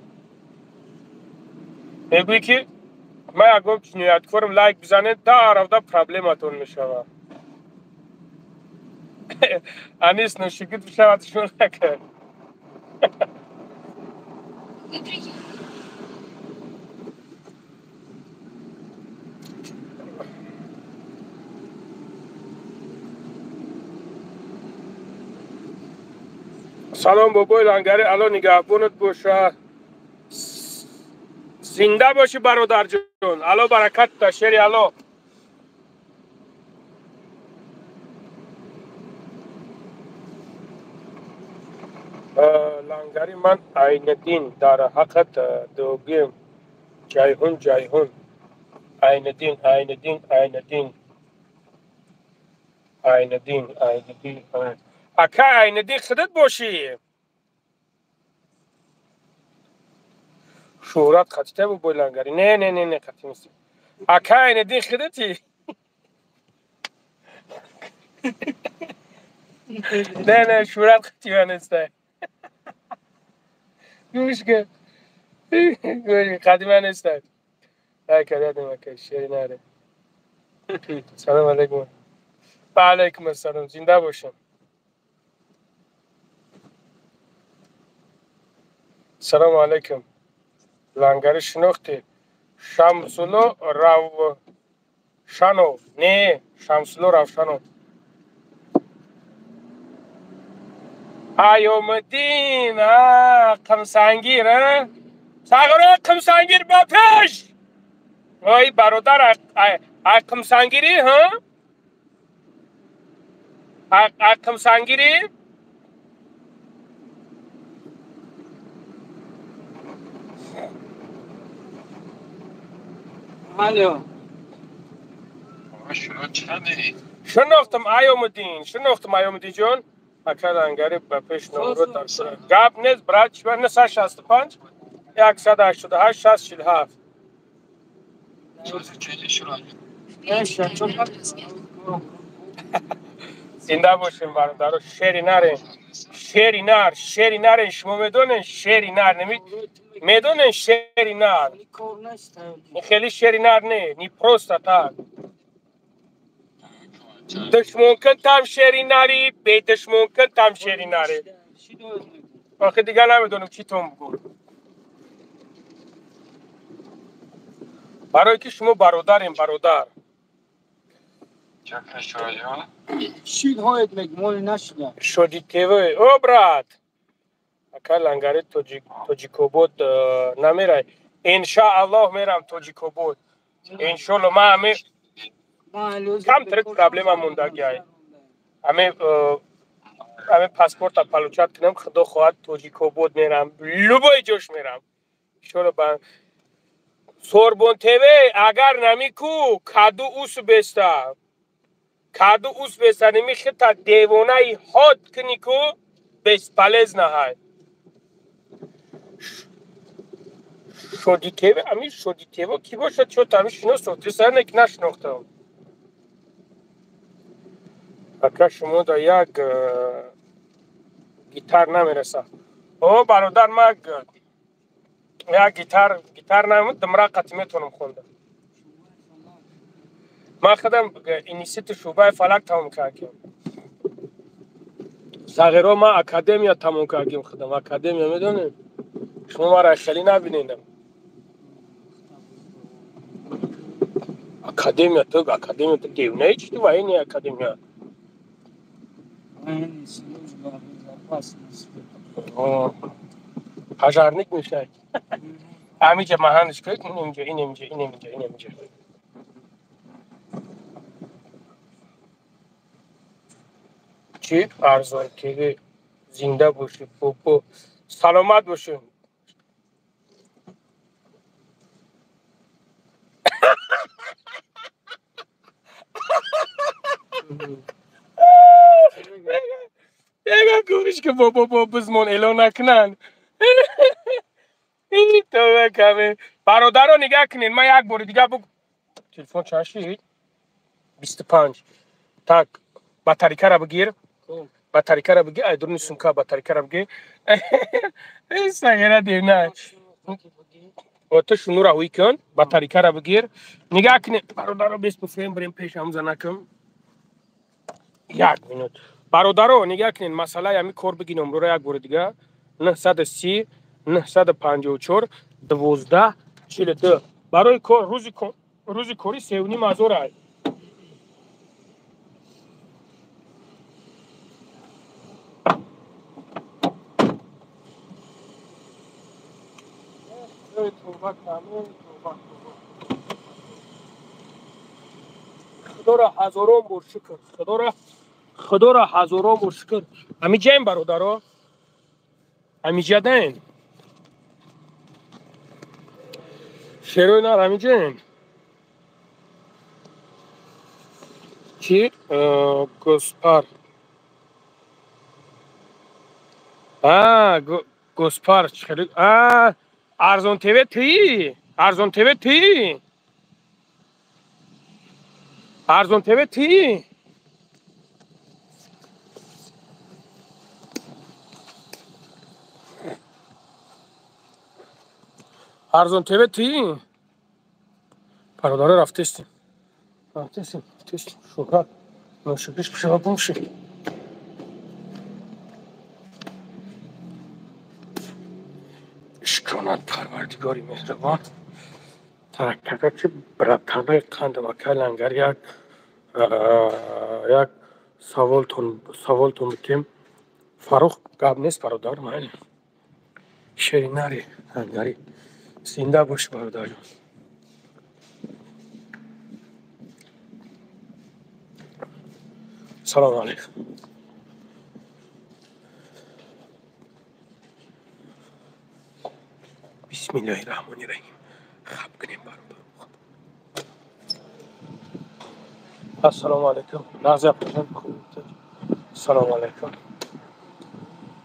Мегӯӣ ки ман ягон ҷинояткорам, лайк бизанед, да равда проблематон мешавад. Анис нӯшигит бишавад шумо накард. Вы приехали. Салом бобои Лангари, алло нигаҳбонат боша. Зинда бошӣ бародарҷон. Алло баракат та шери алло. Лангари ман Айниддин дар ҳаққат дуогӯем. Ҷайҳун, Ҷайҳун. Айниддин, Айниддин, Айниддин. Айниддин, Айниддин. Ака Айниддин худат бошӣ? Шӯҳрат қатита бобои Лангари. Не, не, не, не, қатӣ нестӣ. Ака Айниддин худати? Не, не, шӯҳрат қатима неста. Гӯш кун. Қадима неста. Ай кардем ака, шери наре. Салом алайкум. Ва алайкум ассалом. Зинда бошем. Салому алайкум. Лангари шинохтӣ? Шамсулло Равшанов. Не, Шамсулло Равшанов. Айомиддин, а, Қимсангир, а? Сағирои Қимсангир ба пеш! Ой, бародар, ай Қимсангирӣ, ҳа? Ай Қимсангирӣ? Алло. Шинохтам Аёмуддин, шинохтам Аёмуддин ҷон. Ака Лангари ба пеш номро дар гап нест, брат, чӣ 965 188 647. Зинда бошем, бародаро, шери нарен. Шери нар, шери нарен, шумо медонен шери нар, неми медонен шери нар. Хеле шери нар не, не просто так. Душмон там шери нари, бе душмон там шери нари. Охе дига намедонам чӣ тон бугӯ. Барое ки шумо бародарем, бародар. Шоди ТВ. О, брат. Ака Лангари Тоҷикобод намерай. Иншааллоҳ мерам Тоҷикобод. Иншоаллоҳ ман ҳаме камтар проблема мондагиай. Ҳаме ҳаме паспорта получать кунам, худо хоҳад Тоҷикобод мерам. Любой ҷош мерам. Иншоаллоҳ ба Сорбон ТВ агар намику каду ус беста. Каду ус беста ними хита девонаи ҳод кунику бесполезно ҳай. Шоди ТВ, ами Шоди ТВ ки бошад, чо тами шиносо, дисарне ки нашинохтам. Ака шумо да як гитар намераса. О, бародар, ма як гитар намуд, димра қати метавонам хонда. Ман худам институти шӯъбаи фалак тамом кардем. Сағиро ман академия тамом кардем худам. Академия медонем? Шумо маро хеле набинедам. Академия ту, академия ту девонаи чӣ ту военная академия? Пожарник мешавад. Ҳамиҷа маҳанш кунед, инҷа, инҷа, инҷа, инҷа. Чӣ Арзон ТВ, зинда бошӣ, бобо, саломат бошӣ. Яга гӯриш ки бобо бо бизмон эълон накунанд. Това каме. Бародаро нигаҳ кунед, ман як бори дига буг телефон чанд шид? 25. Так, батарейкаро бигир. Батарейкаро бигир, ай дуруни сумка батарейкаро бигир. Сагера девна. Ту шунура ҳуй кун, батарейкаро бигир. Нигаҳ кунед, бародаро, бес бифрем бирем пеш ҳамза накун. Як минут. Бародаро, нигаҳ кунед, масъалаи ҳамин кор бигирем рӯра як бори дига. 930 954 12 42. Барои кор рӯзи кори 3,5 ҳазор ай. Худоро ҳазорон бор шукр. Худоро ҳазорон бор шукр. Ҳамиҷаем бародаро? Ҳамиҷадаем? Шерои нар ҳамиҷаем? Чӣ? Госпар. Госпар хеле Арзон ТВ тӣ? Арзон ТВ тӣ? Арзон ТВ тӣ? Арзон ТВ тӣ? Бародаро рафтестем. Рафтестем, рафтестем. Шӯҳрат. Ношукриш пешава бумши. Шукронат Парвардигори меҳрубон. Тараккага ки братанои қандам акай Лангар як саволтон бутем. Фаррух гап нест бародар, майли. Шери нари Лангари. Зинда бош бародарҷон. Салому алайкум. Бисмиллоҳи раҳмони раҳим. Хаб кунем бародар. Ассалому алайкум. Нағзи апаҷон. Салому алайкум.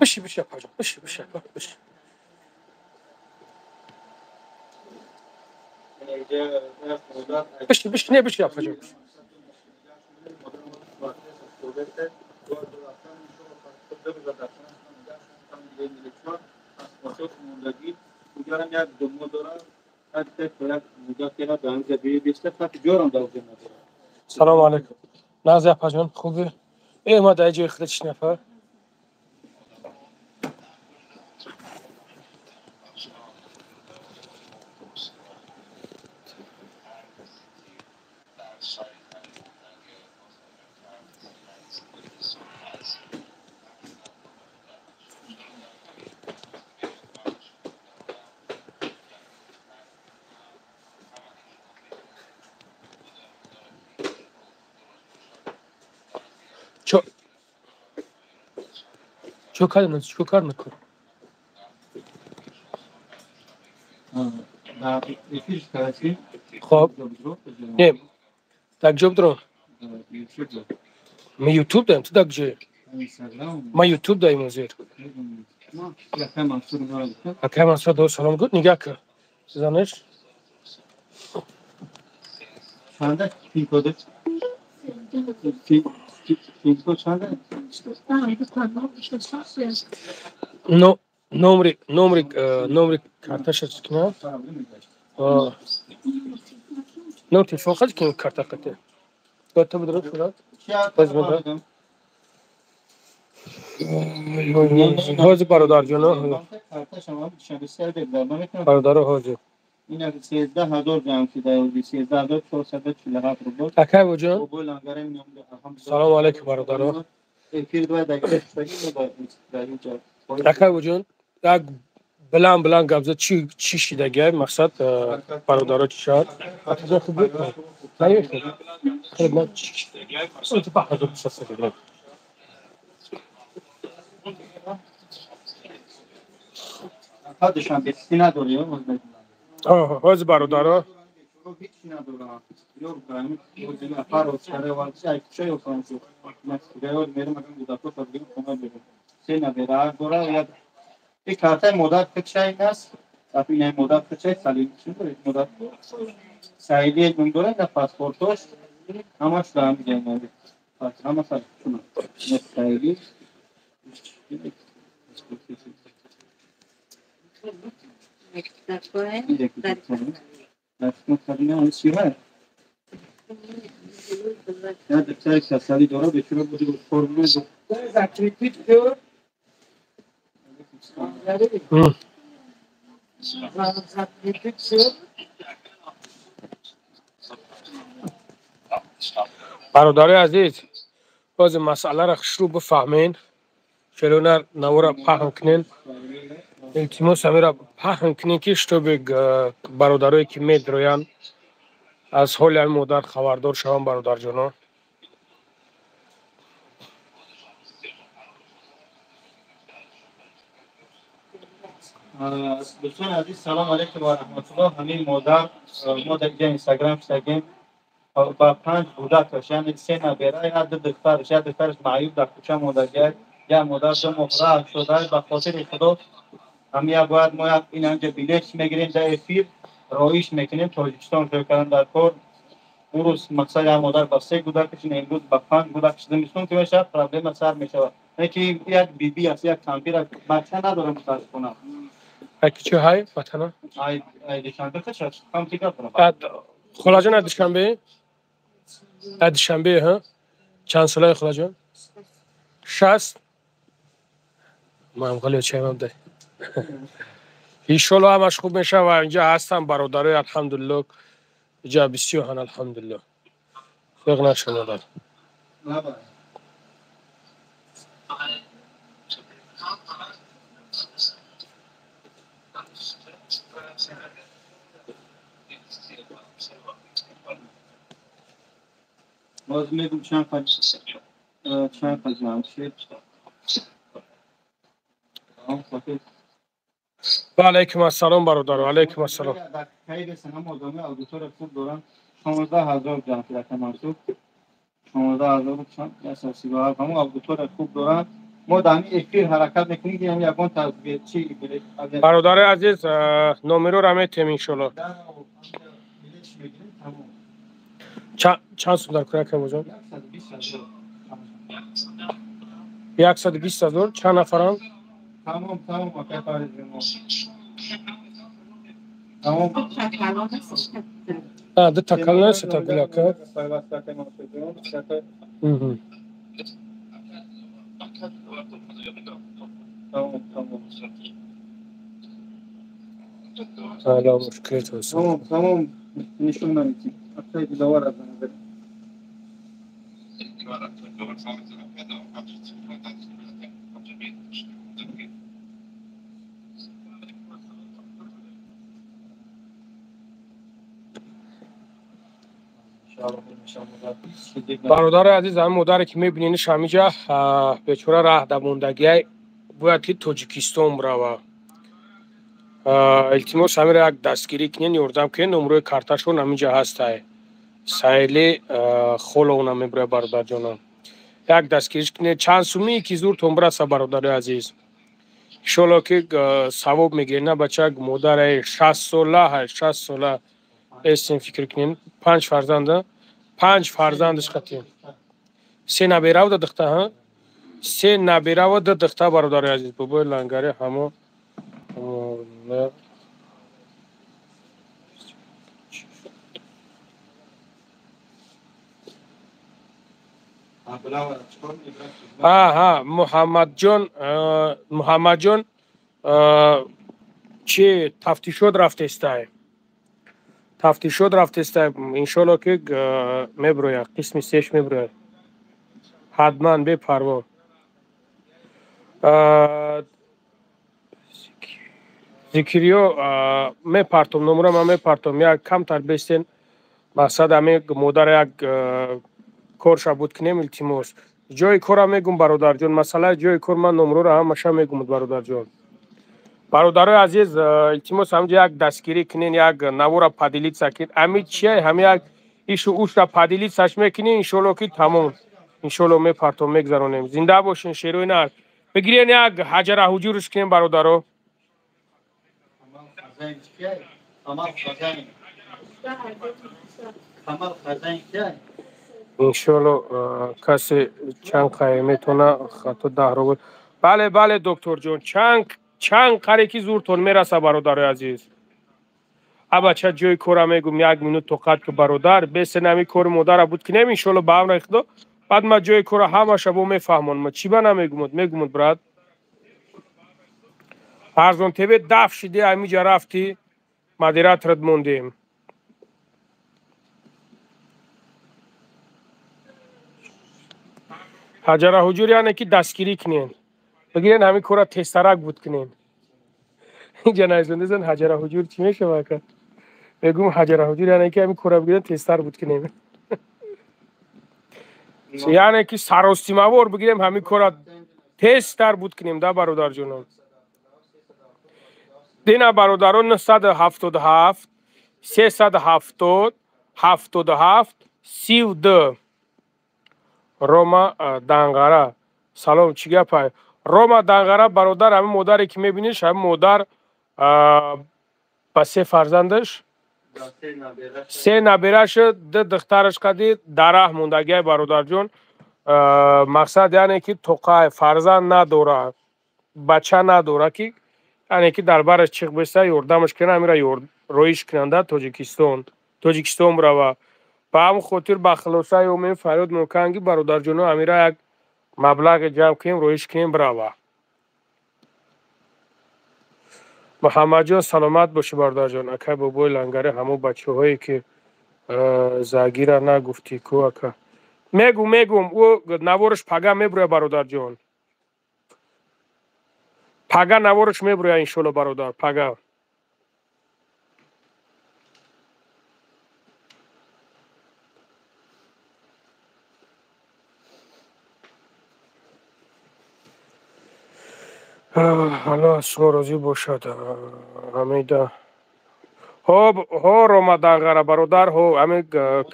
Биши, биши апаҷон, биши, биши апа, биши. Биши, биши, не биши апаҷон. Салому алайкум. Нағзи апаҷон, хубӣ? Э, ма дар ҷои худат чӣ нафар? Чо кардем? Чо кар мекун? Хоб. Не, так ҷо бидорам. Ма ютуб даем, ту дар куҷое? Ма ютуб даем ҳозир. Акай Мансур до салом гуфт, нигаҳ кун. Занеш? Чанда пин код? Пин код чанда? Но номри номри номри карташа чикна? Номер телефон хад ки карта қате. Гата бидро шурат. Баз бидро. Ҳозир бародарҷоно. Бародаро ҳозир. این 13000 جمع شده 13447 рубл. Акай буҷон. Салом алейкум бародаро. Акай буҷон, як билан билан гап зад, чӣ чӣ шидагиай мақсад бародаро чӣ шавад? Акаҷон хуб буд? Хеле на чӣ шидагиай мақсад ба ҳазор сасагиай. Душанбе чӣ надорӣ? Ҳозир бародаро. Бародарои азиз, боз масъаларо хушрӯ бифаҳмен, фелона навора паҳн кунен. Илтимос ҳамеро паҳн кунен, ки шитоби бародарое ки медроянд аз ҳоли ҳамин модар хабардор шаванд, бародарҷоно. Дӯстони азиз, салом алейкум ва раҳматуллоҳ. Ҳамин модар мо дар инҷа инстаграм шудагем ба 5 кӯдакаш, яъне 3 набера, як ду духтараш, як духтараш маъюб дар кӯча мондагиай, як модар ду моҳ раҳ шуда. Ба хотири Худо ҳам як бояд мо як ин анҷа билет мегирем, дар эфир роиш мекунем, Тоҷикистон шӯй кардан дар кор. Урус мақсад як модар ба 3 кӯдакаш, имрӯз ба 5 кӯдакаш зимистон ки мешавад, проблема сар мешавад. Не ки як биби аст, як кампир аст, бача надорам мутаассифона. Ай кучо ҳай ватана? Ай ай Душанбе хушаш, кам ки гап дорам. Холаҷон аз Душанбе? Аз Душанбе, ҳа? Чанд солаи холаҷон? 60? Ман ғали чаймам дай. Иншолло ҳамаш хуб мешавад ва инҷа ҳастам бародарои, алҳамдулилло. Инҷа бисёр ҳан, алҳамдулилло. Фиғ нашуд модар. باز میگم چند چند جمشید. و علیکم السلام برادر، و علیکم السلام. در خیلی سنم آدمی اودیتور خوب دارم. 16000 جمشید منصور. 16 137. Ҳамон аудитория хуб доранд. Мо дар ҳамин эфир ҳаракат мекунем, ки ҳамин ягон чи Бародари азиз, номероро метем, иншолло. Чанд сум дар кӯра, Камоҷон? 120 000. Чанд нафаранд? Тамом, тамом, акай Фаридҷон, тамом. Дута калона, сета гулака. Пайваста, акай Мансурҷон. Тамом, тамом. Ала мушкилот. Тамом, тамом, нишон наметим, акай Диловар, аз назар. Бародари азиз, ҳамин модаре ки мебинениш ҳамиҷа, бечора раҳ дамондагиай, бояд ки Тоҷикистон бирава. Илтимос, ҳаминро як дастгирӣ кунен, ёрдам кунен. Номрои карташон ҳаминҷа ҳастай. Сайли холовна мебирояд. Бародарҷонам, як дастгириш кунед, чанд сумие ки зуртон бираса. Бародари азиз, иншолло ки савоб мегиред. На бачак, модари 60 сола, 60 сола эстен, фикр кунен, панҷ фарзанда, панҷ фарзандаш қатӣ, се набераву ду духта, се набераву ду духта. Бародари азиз, бобои Лангари ҳамо. Аҳа, Муҳаммадҷон, Муҳаммадҷон, чи тафтишот рафтестай, тафтишот рафтестай. Иншолло ки мебирояд, қисми сеш мебирояд ҳатман, бепарво. Зикриё, мепартом номура, ман мепартом, як камтар бестен. Мақсад, ҳамин модара як корша буд кунем, илтимос. Ҷои кора мегум, бародарҷон, масъалаи ҷои кор, ман номроро ҳамаша мегум, бародарҷон. Бародарои азиз, илтимос, ҳамҷа як дастгирӣ кунен, як навора поделиться кунед. Ҳами чия, ҳами як ишу ушра поделиться ш мекунӣ, иншолло ки тамом, иншолло мепартом, мегзаронем. Зинда бошен, шерои нар. Бигирен, як ҳаҷара ҳуҷурш кунем, бародаро. Камал Хазайн. Камал Хазайн кия? Иншолло, касе чанд қай метавона, хато 10 рубл. Бале, бале, докторҷон, чанд қаре ки зуртон мераса. Бародарои азиз, абача, ҷои кора мегум, як минут тоқат ки, бародар, бесен. Ҳами кори модара буд кунем, иншолло, ба амри Худо. Баъд ма ҷои кора ҳамаша бо мефаҳмонам. Чӣ ба намегумуд? Мегумуд, брат. Арзон ТВ даф шиди, ҳамиҷа рафтӣ, модераторат мондем. Ҳаҷара ҳуҷур, яъне ки дастгирӣ кунен, бигирен, ҳамин кора тезтарак буд кунен. Инҷа наизондезан, ҳаҷара ҳуҷур чӣ мешава, ака? Мегум, ҳаҷара ҳуҷур яъне ки ҳамин кора бигирен, тезтар буд кунем, яъне ки саростимавор бигирем, ҳамин кора тезтар буд кунем да, бародарҷонон. Дина, бародарон, 977 370 77 32. Рома Данғара, салом, чӣ гапай, Рома Данғара? Бародар, ҳамин модаре ки мебиниш, ҳамин модар ба се фарзандаш, се набераша, ду духтараш қади дараҳ мондагиай, бародарҷон. Мақсад, яъне ки тоқай, фарзанд надора, бача надора, ки яъне ки дар бараш чиқ беста, ёрдамаш кунанд, ҳамира роиш кунанда, Тоҷикистон бирава. Ба ҳамн хотир ба хулоса ёмем, фарёд мекунам, ки бародарҷоно, ҳамира як маблағе ҷамъ кунем, роиш кунем, бирава. Муҳаммадҷон, саломат бошӣ, бародарҷон. Акай бобои Лангари, ҳамон бачаҳое ки загира нагуфтӣ ку, ака? Мегум, мегум, ӯ навораш пага мебуроя, бародарҷон, пага навораш мебуроя, иншолло, бародар, пага. Аллоҳ аз шумо розӣ бошад. Ҳамида, ҳо, ҳо, Рома Данғара, бародар, ҳо, ҳами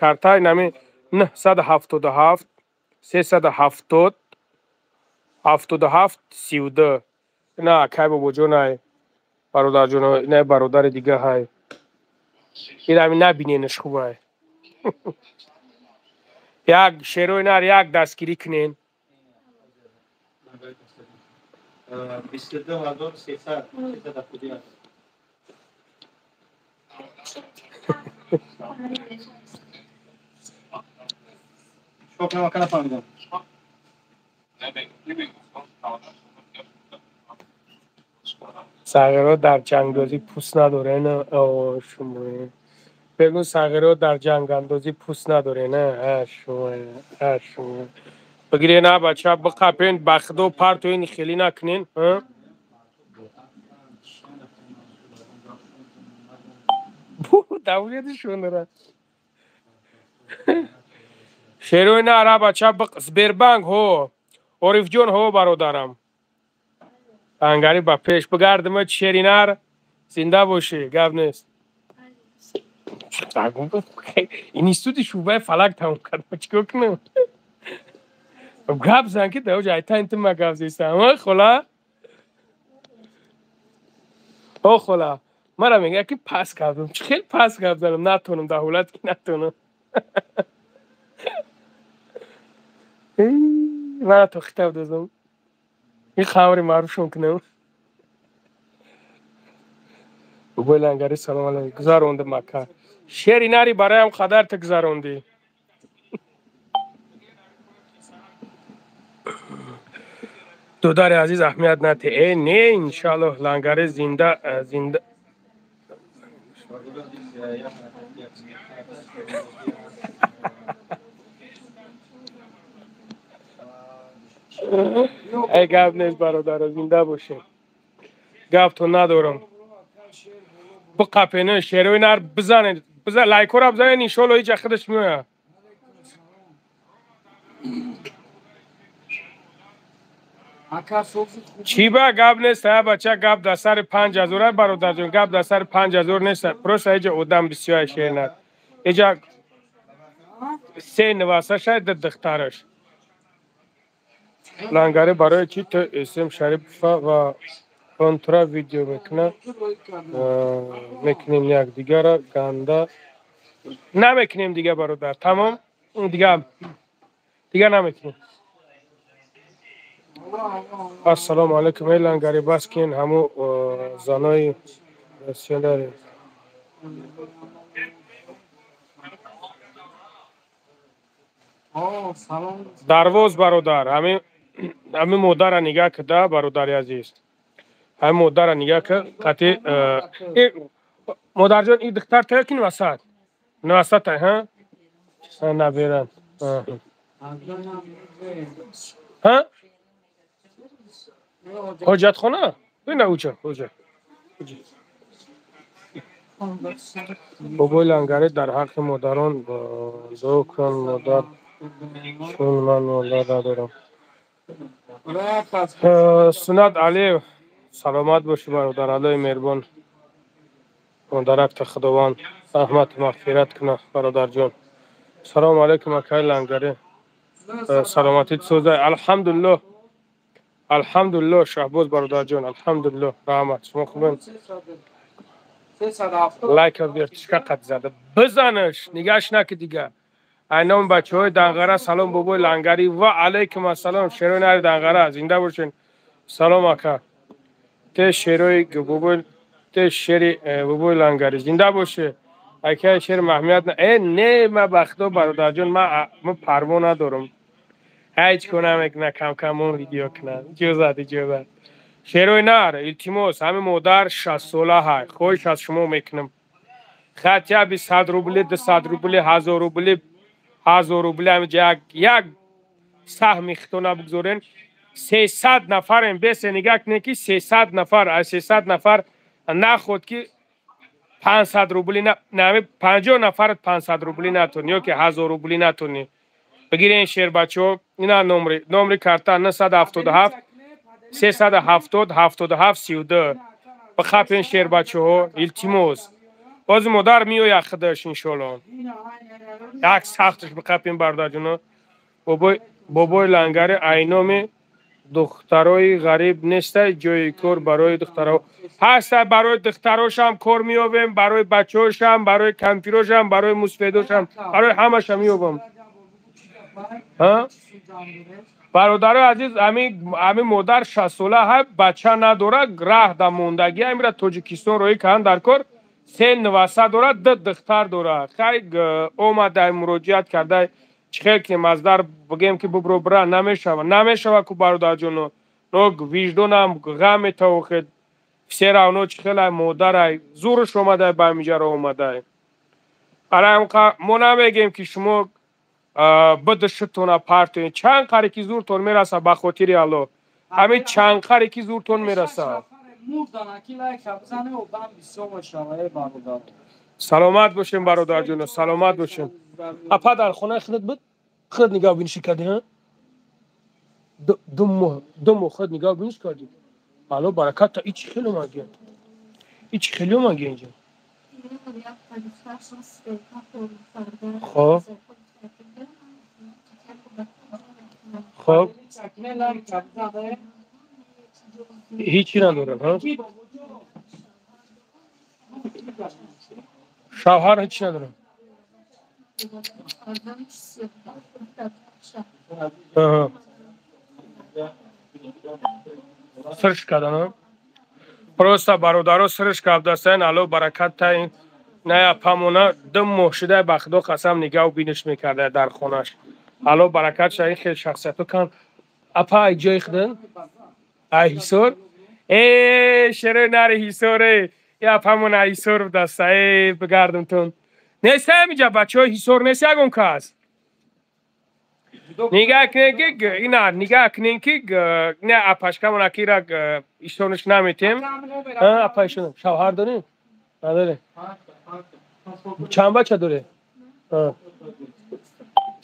картай нами 977 370 77 32. На акай бобоҷон ай, бародарҷон, на бародари дига ҳай. Ин набиненаш хубай. Як шерои нар як дастгирӣ кунен. 22300 371. Чӣ кунам, ака, нафаҳмидам. Сағиро дар ҷангдозӣ пӯст надоре, на шумо бегу, сағиро дар ҷангандозӣ пӯст надоре, на шумо, шумо бигирен, а бача, биқапен, ба худо партоин, хелӣ накунен. Давлетишонра шерои на ара бача, Сбербанк ҳо, Орифҷон ҳо, бародарам ангари ба пеш бигардима, шеринар, зинда бошӣ, гап нест. Институти шӯъбаи фалак тамом кардам, чикор кунам? Гап зан ки даоҷа айтайн ту ма гап зестам. Хола, о хола, мара мега ки пас гап зан. Чӣ хел пас гап занам? Натонам, дар ҳолате ки натонам. Мана то хитаб дозам, ин хамри маъруфшон кунам. Бобои лангари, салом алайкум. Гузарондам, ака шери нари, бароям қадар ту гузарондӣ. Додари азиз, аҳамият нате. Э не, иншааллоҳ, лангари зинда, зинда. Эй, гап нест, бародаро, зинда бошем, гаптон надорам. Биқапена, шерои нар, бизанед, лайкора бизанед, иншоалло ҳеҷ худаш меояд. Чӣ ба гап нест, а бача, гап дар сари 5000, ай бародарҷон, гап дар сари 5000 нест, просто ҳеҷа одам бисёр, шернар ҳеҷа се нивасаша ду духтараш. Лангари, барои чӣ ту Эсм Шарипова ва контра видео мекуна мекунем, якдигара ганда намекунем дига, бародар, тамом, дига намекунем. Ассалому алайкум, эй лангари, бас кин ҳаму занои Россия дарем. Дарвоз, бародар, ҳамин модара нигаҳ кида, бародари азиз, ҳамин модара нигаҳ ки қати модарҷон, и духтар тая ки нивасад, нивасатай ҳа, наберан ҳа, ҳоҷатхона бина, уҷа уҷа. Бобои лангари, дар ҳаққи модарон дуо кун, модар, чун ман модар надорам. Сунат Алиев, саломат бошӣ, бародар, Аллои меҳрубон модаракта Худованд раҳмату мағфират кунад, бародарҷон. Салому алайкум, акаи лангари, саломатит созай. Алҳамдулиллоҳ, алҳамдулиллоҳ, Шаҳбоз бародарҷон, алҳамдулиллоҳ, раҳмат, шумо хубен? Лайка вертишка қад зада бизанаш, нигаш наки дига. Айном бачаҳои Данғара, салом, бобои лангари. Ва алайкум ассалом, шерои нари Данғара, зинда бошен. Салом, ака, те шерои бобои, те шери бобои лангари, зинда боше, акаи шер, маҳмият. Э не, ма ба худо, бародарҷон, ма парво надорам, ҳеҷ кор намекуна, камкамон видео кунад. Иҷозат, иҷозат. Шерои нар, илтимос, ҳамин модар 60-сола ҳай, хоҳиш аз шумо мекунам, хотя бы 100 рубли, 200 рубли, 1000 рубли, 1000 рубли, ҳамиҷа як саҳми хитона бигзорен. 300 нафарем, бесе нигаҳ кунед ки 300 нафар, аз 300 нафар наход ки 500 рубли, нами 50 нафарат 500 рубли натони ё ки 1000 рубли натони. Бигирен, шербачаҳо, ина номри карта 977 370 77 32. Бихапен, шербачаҳо, илтимос. Бози модар меояд худаш иншоалло. Як сахташ биқапем бародарҷоно. Бобои лангари айноми духтарои ғариб нестай ҷои кор барои духтаро ҳаста, барои духтарошам кор меёбем, барои бачаҳошам, барои кампирошам, барои мусфедошам, барои ҳамаша меёбам. Бародарои азиз, ҳамин модар 60-сола ҳа, бача надорад, раҳ да мондагӣ, ҳамира Тоҷикистон роҳӣ карданд дар кор, се нуваса дорад, ду духтар дорад. Хай омадай муроҷиат кардай, чӣ хел кунем, аз дар бигем ки бубро бира, намешава, намешава ку бародарҷоно. Но виҷдонам ғам метавохед, все равно чӣ хелай модарай, зурш омадай ба ҳамиҷаро омадай. Мо намегем ки шумо бидушитона партоен, чанд қаре ки зуртон мераса, ба хотири Аллоҳ, ҳамин чанд қаре ки зуртон мераса. Саломат бошем бародарҷоно, саломат бошем. Апа дар хонаи худат буд? Худ нигоҳ бинишӣ кардӣ, ҳа? Ду моҳ худ нигоҳ биниш кардӣ? Алло бараката, ичи хеле омадӣ. Ичи хеле омадӣ инҷо. Хоб. Хоб. Ҳичи надорад, ҳа? Шавҳар ҳичи надорад. Срш кардан, просто бародаро срш кардастан. Алло баракат таин. На апамона ду моҳ шуда ба худо қасам нигаҳу биниш мекарда дар хонаш. Алло баракат ша, ин хел шахсиятҳо кан. Апа ай ҷои худан? Ай Ҳисор? Э, шерои нари Ҳисоре. Я апамона ай Ҳисор будаста. Э, бигардумтон. Нест ҳамиҷа бачаҳои Ҳисор нест ягон кас. Нигаҳ кунем ки ина нигаҳ кунем ки ина апашкамона ки ира ишонаш наметем. Апа ишон шавҳар дорем? Надорем. Чанд бача дорем?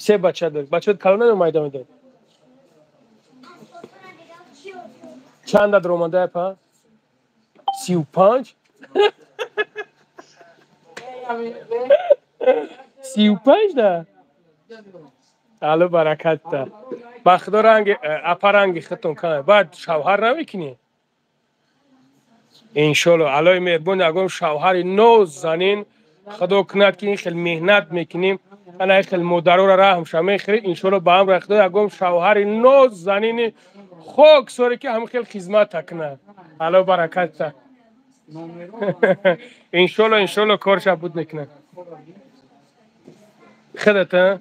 Се бача дорем. Бачаҳо калон ё майда медорем? Чанд дар омада апа? 35? 35 да? Алло баракат да. Ба худо ранги апа ранги худтон кана. Баъд шавҳар намекунӣ? Иншолло Аллоҳи меҳрубон ягон шавҳари нозанин худо кунад ки ин хел меҳнат мекунем, ана ин хел модароро раҳмша мехӯред, иншолло ба амри худо ягон шавҳари нозанини хоксоре ки ҳамин хел хизмата кунад. Алло баракат да. Иншолло, иншолло корша буд мекунад. Худат, а?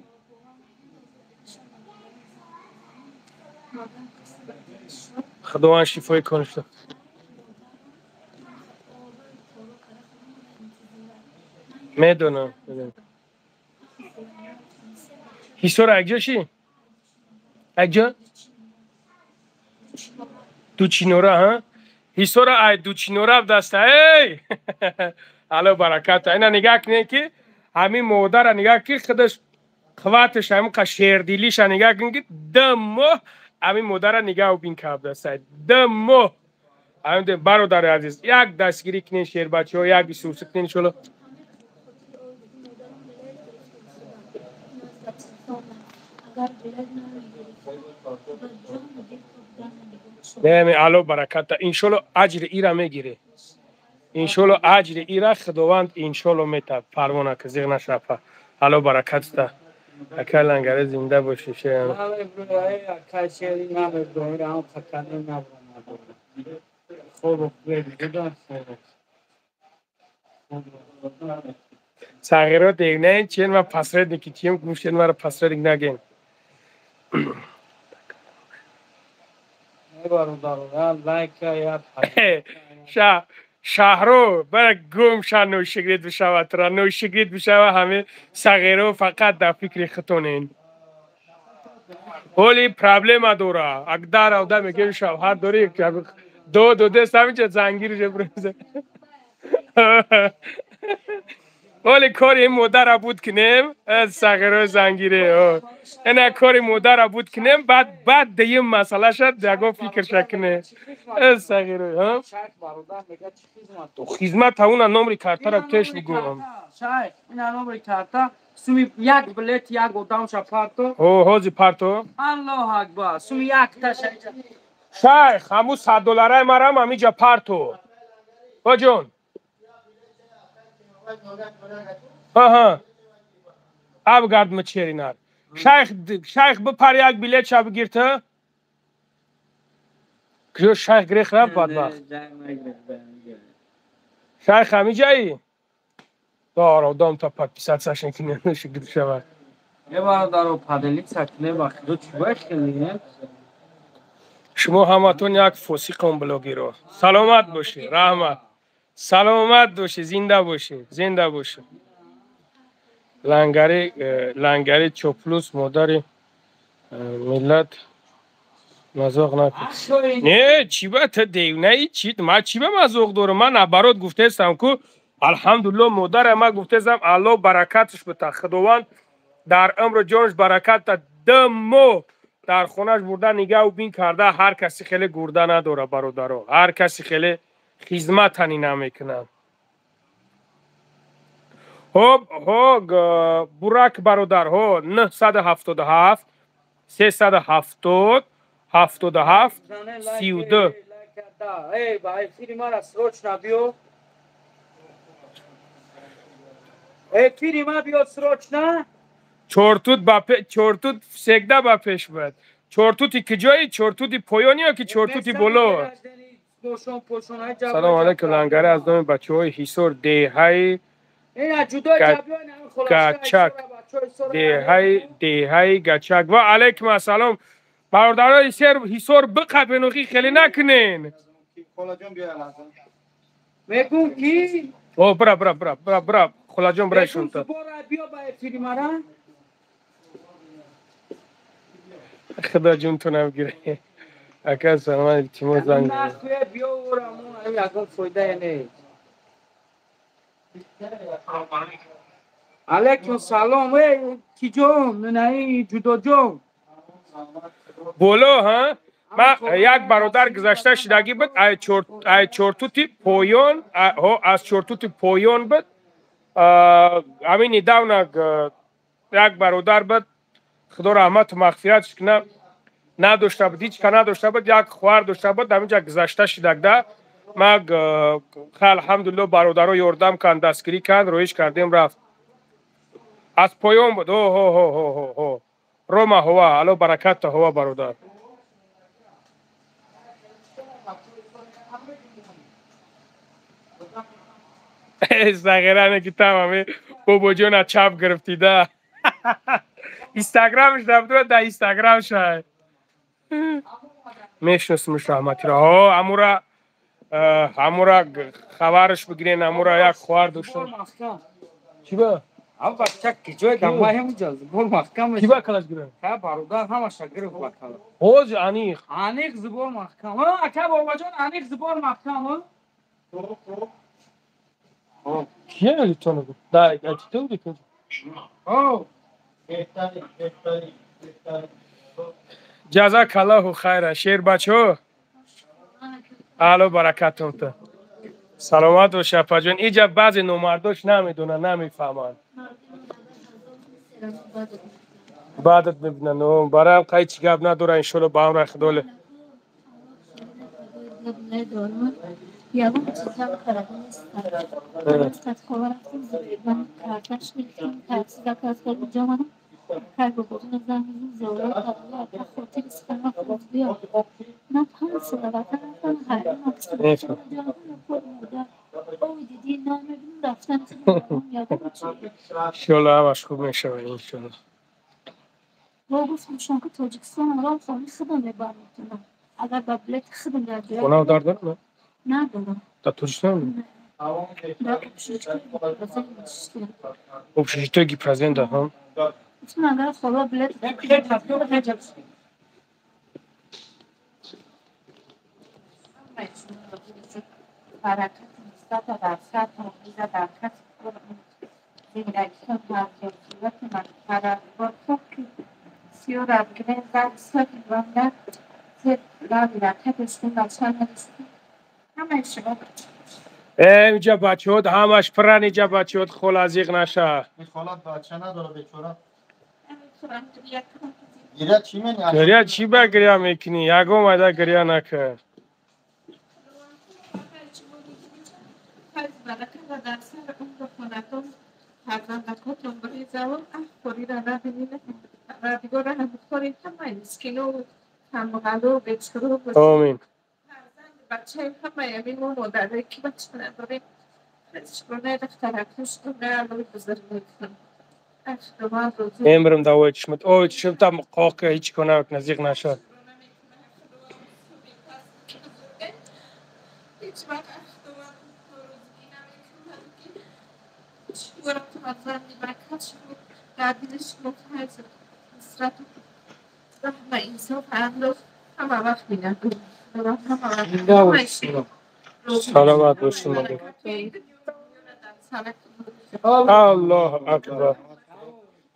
Худованд шифои коништа. Медонам. Ҳисор якҷо ши? Якҷо? Дучинора, ҳа? Ҳисора ай дучинора даста. Эй! Алло бараката. Ина нигаҳ кунед ки ҳамин модара нигаҳ ки худаш қувваташ ҳамин қа шердилиша нигаҳ кунед ки ду моҳ ҳамин модара нигаҳу бин кардаста. Ду моҳ. Ҳамин бародари азиз, як дастгирӣ кунед шербачаҳо, як исуси кунед иншолло. Не, Алло бараката. Иншолло аҷри ира мегире. Иншолло аҷри ира Худованд иншолло метад. Парвона ки зиғ нашапа. Алло баракатта. Ака лангаре зинда бошӣ шеър. Сағиро дегнен чен ва посредники чием гӯшен вара посредник наген. Шаҳро бара гум ша нӯшигрид бишава тура нӯшигрид бишава ҳаме сағиро фақат дар фикри худтонен. Ҳоли проблема дора. Агдар авда мегӯем шавҳар дорӣ до додест ҳаминҷа зангир жебрӯза. Оли кори модара буд кунем, сағиро зангире. Ина кори модара буд кунем, баъд дуюм масъала шад, ягон фикрша кунем. Сағиро, ҳа? Хизмат ауна номри картара теш бугӯам. Шайх, ина номри карта, суми як билет як одамша парто. Ҳо, ҳози парто. Аллоҳу акбар, суми якташа. Шайх, ҳаму 100 доллараи марам ҳамиҷа парто. Ҳоҷон. Аҳа. Абгард мчеринар. Шайх, шайх бипар як билет ша бигирта. Куҷо шайх грех рафт бадбахт? Шайх ҳамиҷаи? Дор одам та подписаться шекунем, шукр шавад. Е бародаро поделиться кунем, ба худо чӣ бояд кунем? Шумо ҳаматон як фосиқон блогеро. Саломат бошед, раҳмат. Саломат бошед, зинда бошед, зинда бошед. Лангари, лангари чоплус модари миллат мазоқ накун. Не, чӣ ба ту девнаи чӣ? Ман чӣ ба мазоқ дорам? Ман наоборот гуфтаистам ку алҳамдулилло модарам ман гуфтаистам Аллоҳ баракаташ бита. Худованд дар умру ҷонаш баракат та. 2 моҳ дар хонаш бурда нигаҳу бин карда, ҳар каси хеле гурда надора бародаро. Ҳар каси хеле хизматани намекунад. Хоб, ҳо, бурак бародар, ҳо, 977 370 77 32. Эй, ба эфири мара срочно биё. Эфири ма биё срочно. Чортут ба чортут всегда ба пеш буд. Чортути куҷои? Чортути поёни ё ки чортути боло? Салом алейкум, лангаре аз номи бачаҳои Ҳисор, деҳаи Гачак, деҳаи Гачак. Ва алейкум ассалом. Бародарои Ҳисор биқапенухи хеле накунен. Мегум ки? О, бра, бра, бра, бра, бра. Холаҷон, бра шунта. Худо ҷунтонам гире. Ака саломат, илтимос занг. Алейкум салом. Эй, киҷон, наи ҷудоҷон. Боло, ҳа? Ма як бародар гузашта шидагӣ буд, ай чортути поён, аз чортути поён буд. Ҳамин недавно як бародар буд, худо раҳмату мағфиратш кунад, надошта буд, ҳеҷ ка надошта буд, як хоҳар дошта буд, ҳаминҷа гузашта шидагда. Ма алҳамдулилло бародаро ёрдам канд, дастгирӣ канд, роиш кардем, рафт. Аз поён буд. Ҳо, ҳо, ҳо, ҳо, ҳо, ҳо. Рома ҳова, алло баракатта ҳова бародар. Сағиране ки тамами бобоҷона чап гирифтида. Инстаграмш набудра, да инстаграм шай. Мешиносимш раҳматиро. Ҳо, амура амура хабараш бигирен, амура як хоҳар дошта. Чӣ ба? Ав бача киҷой дамба ҳемуҷа зубор маҳкам. Кӣ ба калаш гирифт? Ха бародар ҳамаша гирифт ба кала. Ҳоз аниқ. Аниқ зубор маҳкам. Ҳа, ака бобоҷон аниқ зубор маҳкам, ҳа? Кия электроно гуфт? Да, айтите буди ки? Ҳо. Беҳтарин, беҳтарин, беҳтарин. Ҷазакаллоҳу хайра, шербачо. Алло баракатум та. Саломат бош апаҷон. Иҷа баъзе номардош намедонанд, намефаҳманд. Баъдат мебинанд. Бароям қай чӣ гап надора, иншолло ба амри Худоле. Ягон чизам карда нестам. Хатхова рафтем, ман карташ гирифтем, такси заказ кардем, ҷо омадам. Кай бобоҷона занг зад, зиёрат карда, ака хотири суханам худ биё. Ман 5 сола ватан рафтам, ҳайрон рафтам. Ой, дидӣ, нон мебинам, рафтан ягон чиз. Иншолло ҳамаш хуб мешавад, иншолло. Бо гуфтам шумо ки Тоҷикистон ром хони худам мебарам. Агар ба билети худам дар ҷоя Хонав дар дорам? Надорам. Дар Тоҷикистон? Дар общежитии Гипрозен нишастем. Общежитии Гипрозен, ҳа? Гуфтам агар хола билет زندگیتون تغییر پروردگار خب سیاه رنگین زد سال اینجا بچه‌ها همش پرن، اینجا بچه‌ها خلا زیغ نشه. این خالات بچه نداره بیچاره. گریه چی منی؟ گریه چی با گریه میکنی؟ یگم ایدا گریه نکن. آمین. بچه همه همین ما مادره که بچه نداریم امرم دا چشمت او چشمت قاق هیچ کنه نزیق نشد. سلامت باشید. الله اکبر.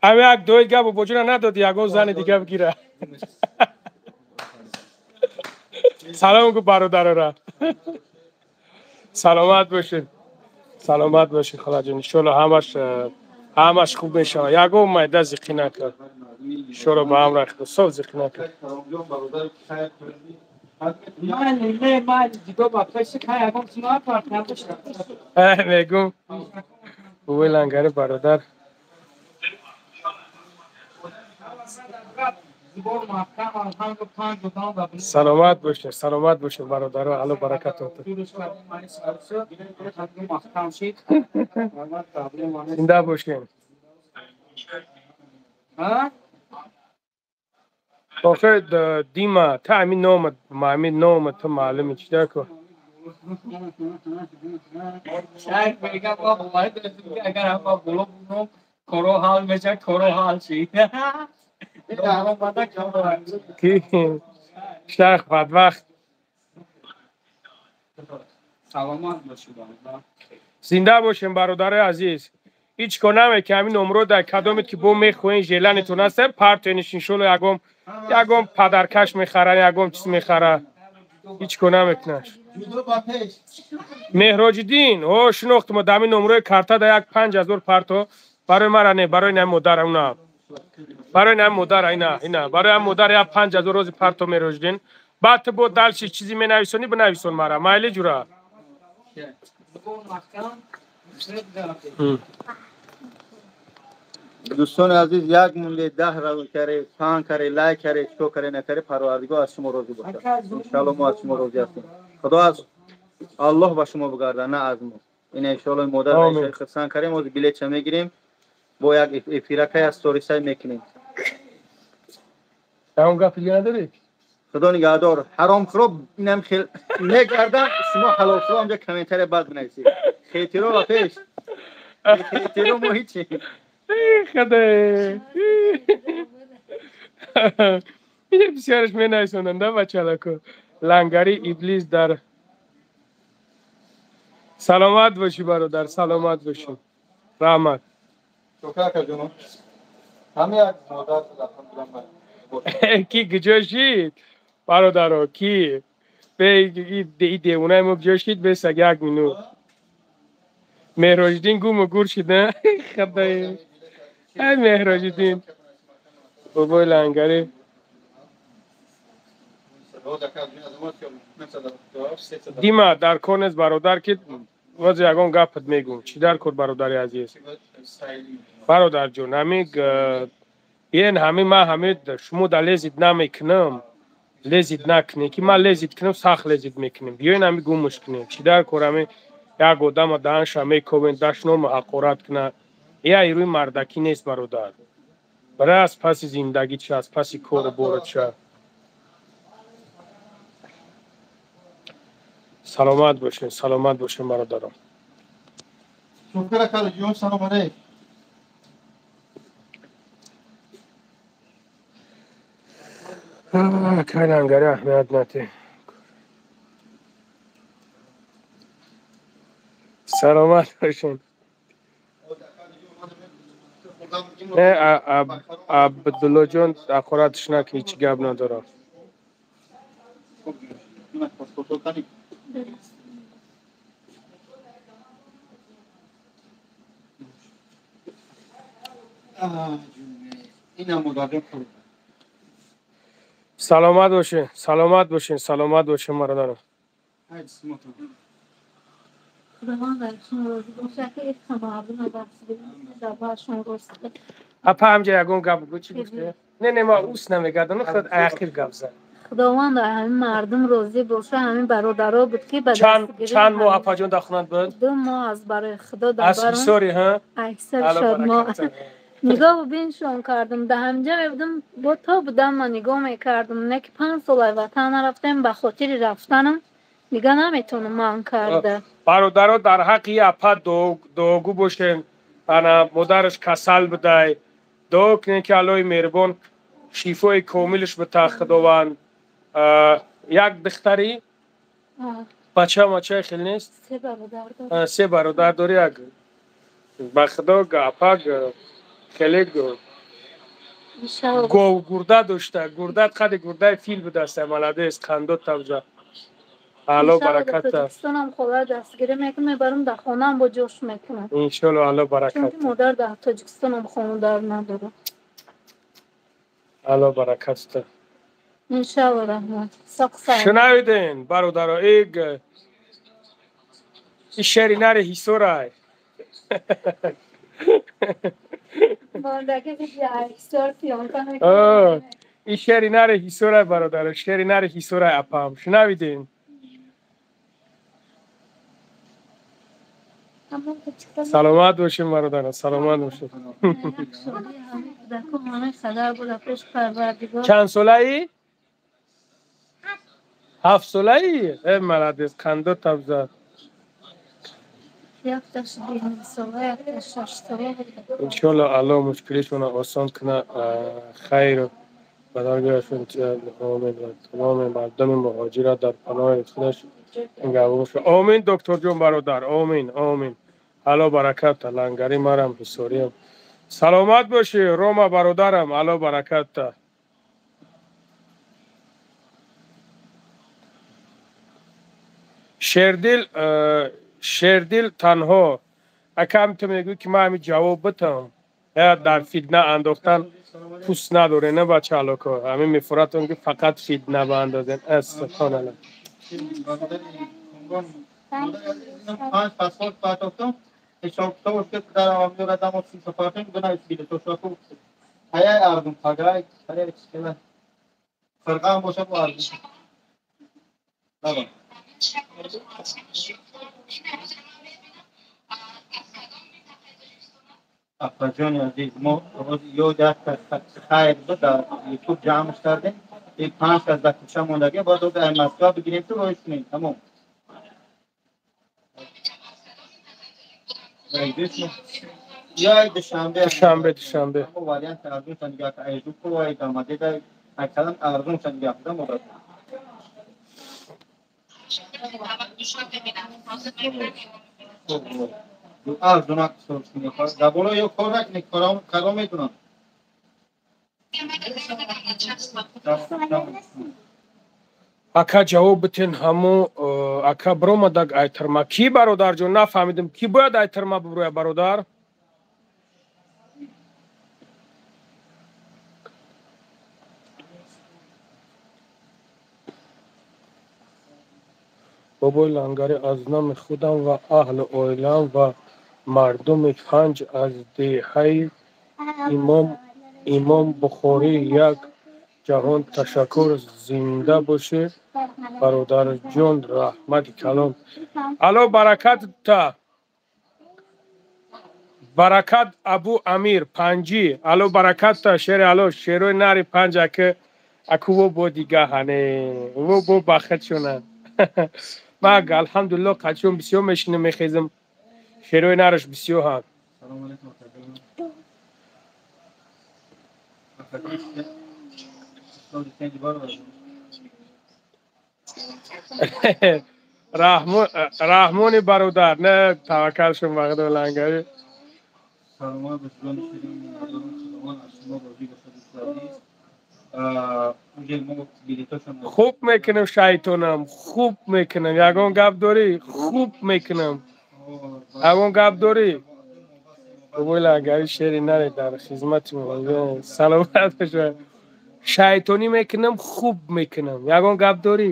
همه یک دوی گپ بوجونه ندادی یگون زن دیگه بگیره. سلام کو برادرا. سلامت باشید. سلامت باشید خاله جان. ان شاء همش همش خوب میشه. یگون مایده زخی نکرد. ان شاء با هم رخت صاف زخی نکرد. میگم بوی لنگره برادر. سلامت باشه، سلامت باشه برادر. الله برکت بده. زنده باشین. آخه دیما تا همین نام همین نام تو معلومه چی دکو. شاید میگم ما باید اگر هم با بلوم کرو حال میشه کرو حال چی. کی شیخ بدبخت. سلامت باشید. زنده باشین برادر عزیز. هیچ کنمه که همین نمرو در کدامت که بو میخوین ژلنتون هست پرتونش انشالله یگم یگم پدرکش میخرن یگم چیز میخره. هیچ کنمه کنش. مهراجدین او شناخت ما دمی نمره کارتا در یک 5000 پرتو برای مرا نه برای نه مادر اونا برای نه مادر اینا اینا برای هم مادر یک 5000 روز پرتو مهراجدین. بعد بو دالش چیزی منویسونی بنویسون مرا مایلی جورا. دوستان عزیز یک مونده 10 رو کرے پان کرے لایک کرے چو کرے نکره پروردگار از شما راضی باشه. ان شاء الله ما از شما راضی هستیم. خدا از الله با شما بگرده نه از ما. این ان شاء الله مادر خرسان کریم از بلیت میگیریم با یک افیرکه از ستوری میکنیم. اون گپ دیگه نداری؟ خدا نگهدار. حرام خراب اینم خیلی نگردم شما حلال خراب اونجا کامنتر بد بنویسید. خیترو و پیش خیترو ما هیچی. خدای اینجا بسیارش می نویسندن بچه‌ها. لنگری ابلیس در. سلامت باشی برادر، سلامت باشی. رحمت. کی کجا شید برادرها؟ کی به ای دیوونه ما کجا شید؟ به سگ یک مینوت مهراجدین گم و گور شد نه؟ خدای ای مهراجدین بابای لنگری. دیما در کار نیست برادر که باز یگان گپت میگم. چی در کار برادر عزیز؟ برادر جون همین این همه ما همه شما در لزید نمیکنم لزید نکنی که من لزید کنم سخت لزید میکنیم. بیاین همین گمش کنیم. چی در کار همین یک آدم دهنش میکوبین دشنام حقارت کنه. یه ایروی مردکی نیست برادر. برای از پس زندگی چه از پس کار بار چه. سلامت باشین، سلامت باشین برادرم. شکر جون سلام علیک. کاینانگری اهمیت نتی. سلامت باشین. Не, Абдуллоҷон, ҳақоратш накунӣ, ҳеҷ гап надорам. Саломат бошед, саломат бошед, саломат бошед, бародарам. Апа, ҳамҷа ягон гап гӯ, чӣ гуфте? Не, не, ма ус намегардонам, худ ахир гап зад. Худованд ҳамин мардум розӣ боша, ҳамин бародаро буд ки ба чанд моҳ апаҷон дар хонат буд? 2 моҳ аз барои Худо дар аз ҳисори, ҳа? Аксар шод мо нигоҳ биншон кардам, дар ҳамҷа мебудам, бо то будам ман нигоҳ мекардам. Не ки 5 сол ай ватан нарафтем, ба хотири рафтанам дига наметавонам ман карда. Бародаро, дар ҳаққи апа дуогӯ бошем. Ана модараш касал будай, дуо кунем ки Аллоҳи меҳрубон шифои комилаш бита Худованд. Як духтари бача мачаи хел нест? 3 бародар дорӣ. Як ба Худо апа хеле гов гурда дошта, гурдат қади гурдаи фил будаста. Молодец, қандот табза. Алло баракат. Тоҷикистонам хола дастгирӣ мекунам, мебарам дар хонаам бо ҷош мекунам. Иншоалло, Алло баракат. Чунки модар дар Тоҷикистонам хонадар надорад. Алло баракат. Иншоалло, раҳмат. Шунавиден, бародаро, и шери нари ҳисорай. И шери нари ҳисорай, бародаро, шери нари ҳисорай апам. Шунавиден? Саломат бошем, бародаро, саломат бошем. Чанд солаӣ? 7 солаӣ? Э, молодец, қандо табзад. Иншоалло, Аллоҳ мушкилишонро осон кунад, хайру бадаргоҳашон. Омин. Тамоми мардуми муҳоҷирро дар паноҳи худаш нигаҳбон бошад. Омин, докторҷон, бародар, омин, омин. Алло бараката. Лангари марам, ҳисориям. Саломат бошӣ, Рома бародарам, Алло бараката. Шердил, шердил танҳо. Акам ту мегӯӣ ки ман ҳамин ҷавоб битам. Дар фитна андохтан пӯст надоре, на бача алоко. Ҳамин мефуратон ки фақат фитна баандозен. Субҳоналлоҳ. 5 паспорт партофтам, ҳисоб китобаш ки дар амёра дамо сифатин гунай билетошаку. Ҳаяй ардум пагай, ҳаяй чила. Фирқам бошад бо ардум. Давай. Апаҷони азиз, мо ё як хайр буд дар Ютуб ҷамъш кардем. И 5 кас дар кӯча мондагӣ, бояд ай Москва бигирем ту роҳиш кунем. Тамом. Ё Душанбе. Душанбе, Душанбе. Вариант арзун шан дигар, ай Жукова, ай Дамадеда, ай калам арзун шан дигар, худам модарам. Арзунак дар боло ё кор накунед, каро медунам. Ака ҷавоб битен ҳамо ака биромадаг айтарма. Ки бародарҷон, нафаҳмидим, ки бояд айтарма бибурӯя бародар? Бобои Лангарӣ, аз номи худам ва аҳлу оилаам ва мардуми Панҷ аз деҳаи Имом Бухорӣ як ҷаҳон ташаккур. Зинда бошӣ бародарҷон, раҳмати калон. Алло баракат та. Баракат Абу Амир Панҷӣ. Алло баракат та, шери алло, шерои нари Панҷ аки аку во бо дига ҳане. Во бо бахт шонанд. Ман алҳамдулилло қачон бисёр мешинам, мехезам. Шерои нараш бисёр ҳанд. Раҳмони бародар, не таваккал шум ба Худо Лангарӣ. Саломат бошед, ҷони ширин, худованд аз шумо розӣ бошад, дӯсти азиз. Хуб мекунам, шайтонам, хуб мекунам. Ягон гап дорӣ? Хуб мекунам. Ягон гап дорӣ? Бобои лангари шери наре дар хизмати мо. Саломат бошад. Шайтонӣ мекунам, хуб мекунам. Ягон гап дорӣ?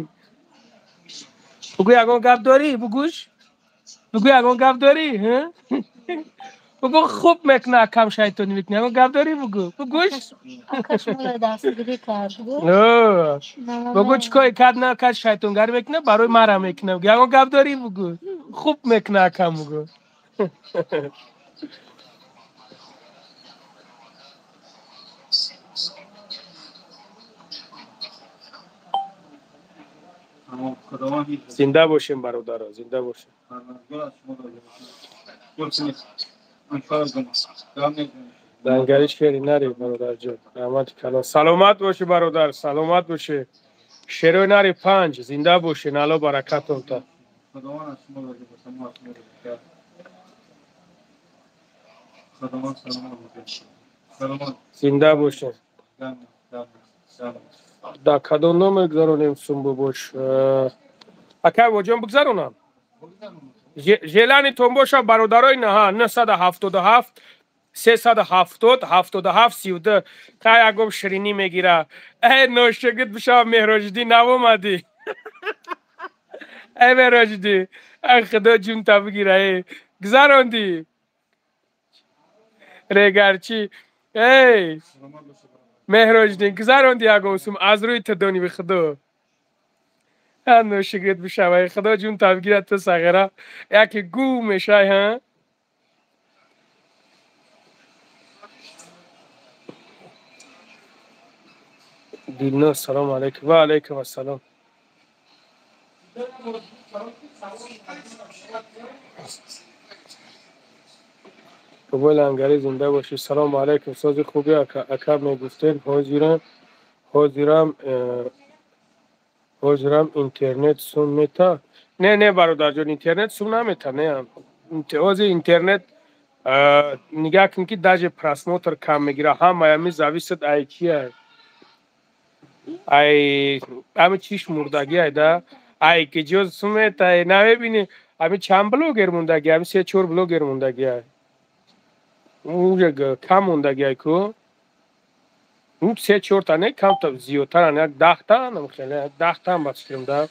Бугӯ, ягон гап дорӣ? Бугӯш? Бугӯ, ягон гап дорӣ? Бугӯ, хуб мекуна, акам шайтонӣ мекуна. Ягон гап дорӣ? Бугӯ. Бугӯш? Бугӯ, чӣ кор кард, накард, шайтонгарӣ мекуна, барои мара мекуна. Ягон гап дорӣ? Бугӯ. Хуб мекуна, акам, бугӯ. Зинда бошем, бародаро, зинда бошем. Лангари шери нари, бародарҷон. Раҳмати калон. Саломат бошӣ, бародар, саломат бошӣ. Шерои нари панҷ, зинда бошед, Алло баракатон та. Зинда бошед. Да кадом номер гузаронем, сумбобош? Акай воҷон, бигзаронам? Желанитон боша, бародарои, наҳа 977 370 77 32. Кай ягом ширинӣ мегира. Э, ношигит бишава, Меҳроҷиддин, навомадӣ. Э, Меҳроҷиддин, ай худо ҷунта бигира. Э, гузарондӣ регарчи. Эй Меҳроҷиддин, гузаронди ягон сум аз рӯи ту дони, би худо ношигрет бишава, худо ҷунта бигира, ту сағира яке гӯ мешай. Ҳа, Дилноз, салому алайкум. Ва алайкум ассалом. Бобои лангарӣ, зинда бошӣ. Салому алайкум, сози хуби, ака, мегуфтед, ҳозирам интернет сум мета? Не, не, бародарҷон, интернет сум намета, не. Ҳозир интернет нигаҳ кун, ки даже просмотр кам мегира. Ҳамаями зависит ай чия, ай ами чиш мурдагӣ, ай да ай ки ҷо сум мета. Намебинӣ, ами чанд блогер мондагӣ, ами се чор блогер мондагӣ, ай уже кам мондагӣ, ай ку се чорта, не, камта зиёдтаран, як 10-та хеле, 10-таам ба фикрам да.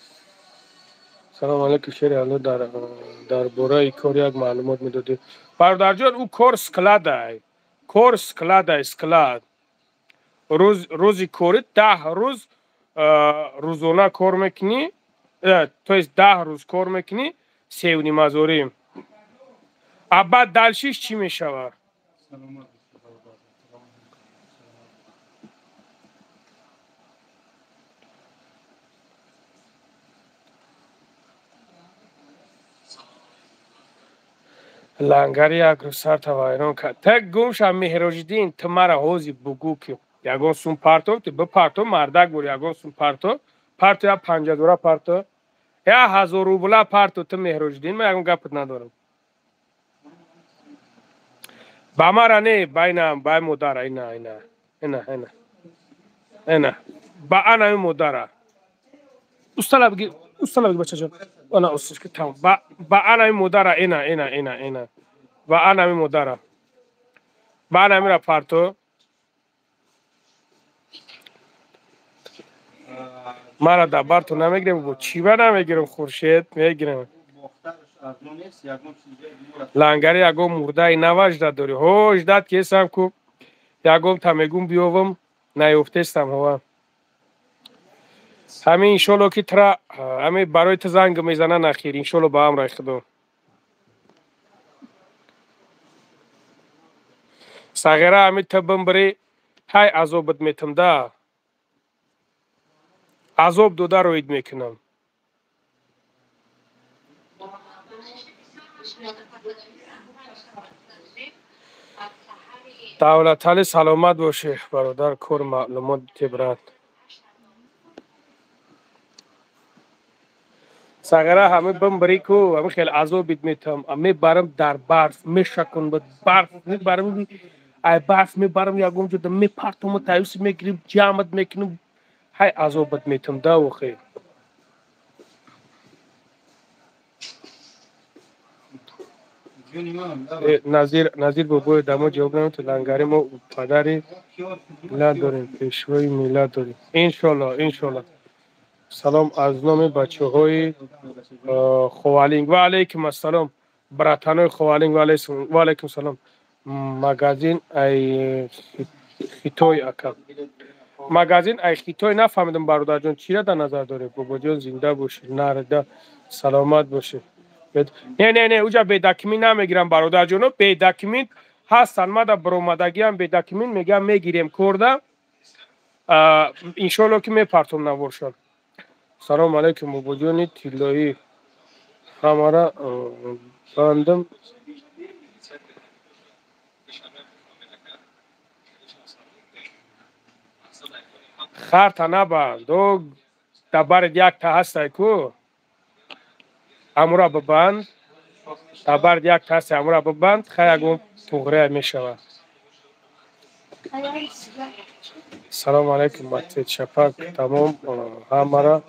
Салому алайкум, шери алло, дар бораи кор як маълумот медодӣ, бародарҷон. Ӯ кор складай, кор складай, склад. Рӯзи кори 10 рӯз рӯзона кор мекунӣ, то есть 10 рӯз кор мекунӣ севнимазорӣ, а баъд дальше ш чӣ мешавад? Саломат бошед, бародар. Саломат. Лангари як рӯз сарта вайрон кард. Та гум ша, Меҳроҷиддин, ту мара ҳози бугӯ, ки ягон сум партов, ту бипарто, мардак бур, ягон сум парто, парто, я панҷазора парто, я ҳазор рубла парто. Ту, Меҳроҷиддин, ман ягон гапат надорам. Ба мара не, байна бай модара, ина, ина, ина, ина, ина, ба анами модара. Устала биги, устала биги, бачаҷон, ана усташки тамом. Ба анами модара, ина, ина, ина, ина, ба анами модара, ба анамира парто. Мара дар барту намегирем, бо чӣ ба намегирем, Хуршед, мегирем. Бохтарш аз мо нест, ягон чизе мора. Лангари, ягон мурдаи нава ждать дорӣ? Ҳо, ждать кесам ку, ягон та мегум биёвам, наёфтестам. Ҳова ҳамин, иншолло, ки тра ҳамин барои ту занг мезанан ахир, иншолло, ба амраи худо. Сағира, ҳамин ту бимбирӣ, ҳай азобат метам да, азоб дода роид мекунам. Давлатали, саломат бошӣ, бародар. Кор маълумот, брат. Сағира ҳама бимбирӣ ку, ҳама хеле азобит метам. Мебарам дар барф, мешакун ба барф, мебарам ай барф мебарам ягон ҷода мепартому таюси мегирим, ҷамъат мекунем, ҳай азобат метам да охе. Назир, Назир бобои дамо ҷавоб намед. Лангари мо падари миллат дорем, пешвои миллат дорем. Иншолло, иншолло. Салом аз номи бачаҳои Ховалинг. Ва алайкум ассалом, братанои Ховалинг. Ва алайкум салом. Магазин ай Хитой ака. Магазин ай Хитой нафаҳмидам, бародарҷон, чира дар назар доред? Бобоҷон, зинда бошед, нарида саломат бошед. Не, не, не, уҷа бедокумент намегирам, бародарҷоно, бедокумент ҳастанд, мада баромадагиам бедокумент мегӯям, мегирем корда. Иншоалло ки мепартом наворшон. Салом алайкум, бобоҷони тиллоӣ. Ҳамара бандам. Харта набанд, о дар барит якта ҳастай ку. Амура бибанд. Дар барит якта ҳастай, амура бибанд, хай ягон туғрия мешавад. Салом алайкум, Матвет Шапак. Тамом, ҳамара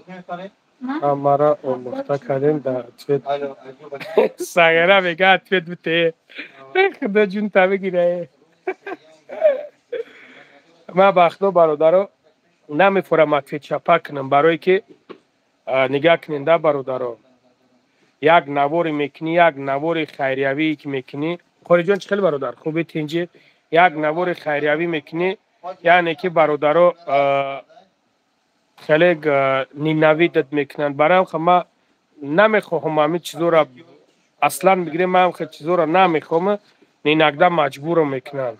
ҳамара омӯхта кардем дар ответ. Сағира мега ответ бите. Худо ҷунта бигира. Ман ба худо, бародаро, намефорам ответ чапак кунам, барое ки нигаҳ куненда, бародаро. Як наворе мекунӣ, як навори хайриявӣ ки мекунӣ. Хориҷон, чӣ хел, бародар? Хуби, тинҷӣ? Як навори хайриявӣ мекунӣ, яъне ки бародаро хеле ненавидат мекунанд. Барои ҳам ман намехоҳам ҳамин чизоро аслан бигирем, ман ҳам чизоро намехоҳам, иногда маҷбурам мекунанд.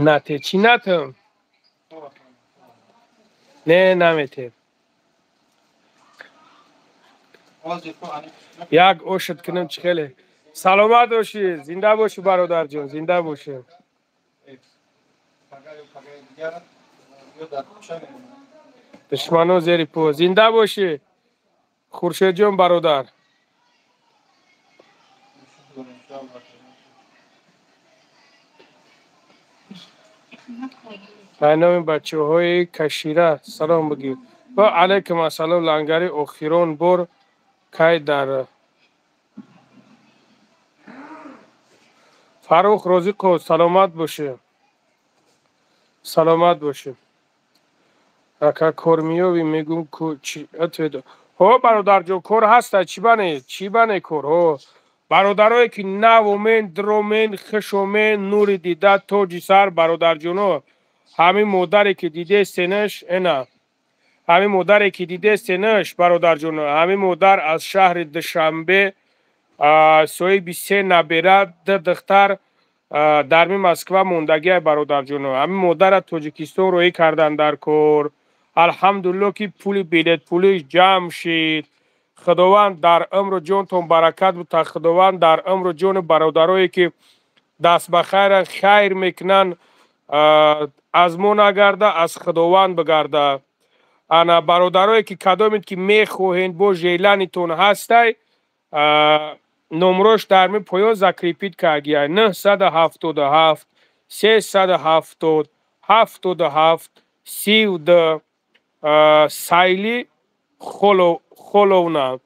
Нате, чӣ натам? Не, намете. Як ошат кунам, чӣ хеле. Саломат бошӣ, зинда бошӣ, бародарҷон, зинда бошӣ. Душмано зери по. Зинда бошӣ, Хуршедҷон, бародар. Ба номи бачаҳои Кашира салом бигир. Ва алайкум ассалом, Лангари. Охирон бор кай дар Фаррух Розиқов, саломат бошӣ. Саломат бошӣ. Ака, кор меёвӣ, мегӯм ку чи ответ. Ҳо, бародарҷон, кор ҳаста, чӣ бане? Чӣ бане кор? Ҳо. Бародарое ки навомен, дромен, хушомен, нури дида, тоҷи сар, бародарҷоно. Ҳамин модаре ки дидестенаш, эна. Ҳамин модаре ки дидестенаш, бародарҷоно, ҳамин модар аз шаҳри Душанбе, соҳиби се набера, ду духтар, дар ми Москва мондагиай, бародарҷоно. Ҳамин модара Тоҷикистон роҳӣ кардан дар кор. Алҳамдулилло ки пули билетпулиш ҷамъ шид. Худованд дар умру ҷонтон баракат бута. Худованд дар умру ҷони бародарое ки даст ба хайран, хайр мекунанд, аз мо нагарда, аз Худованд бигарда. Ана бародарое ки кадомед ки мехоҳед, бо желанитон ҳастай, номрош дар ми поён закрепить кардия: 977 370 77 32, Сайли Холовна.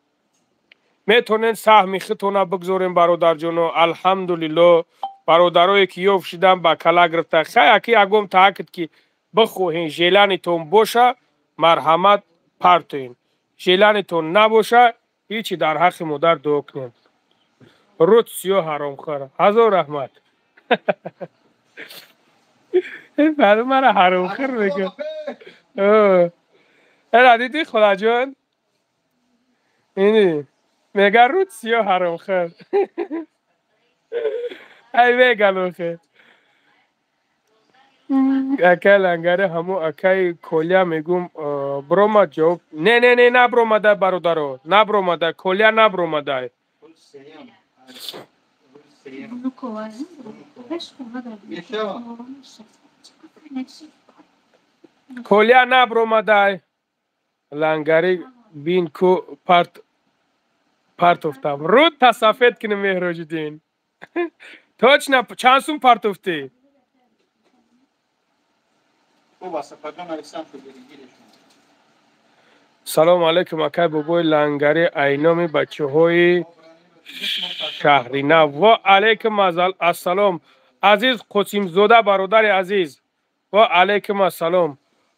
Метонед саҳми худтона бигзорем, бародарҷоно. Алҳамдулилло, бародарое ки ёфт шидан, ба кала гирифта. Хай, аки ягон таакид ки бихоҳен, желанитон боша, марҳамат, партоен. Желанитон набоша, ҳичи, дар ҳаққи модар дуо кунед. Рӯд сиёҳ, ҳаромхӯр. Ҳазор раҳмат. Мара ҳаромхӯр мегӯ. Эра, дидӣ, холаҷон? Ини мега рӯд сиёҳ, ҳаромхӯр. Ай меган охе. Акай Лангари, ҳамо акаи Коля мегум, бромад ҷавоб. Не, не, не, набромада, бародаро, набромада, Коля набромада. Колия набромадай. Лангари бин ку партофтам. Руд тасафед кунем Меҳроҷиддин. Точно чанд сум партофтӣ? Салому алайкум акай бобои Лангари, айноми бачаҳои шаҳринав. Ва алайкум ассалом. Азиз Қосимзода бародари азиз. Ва алайкум ассалом.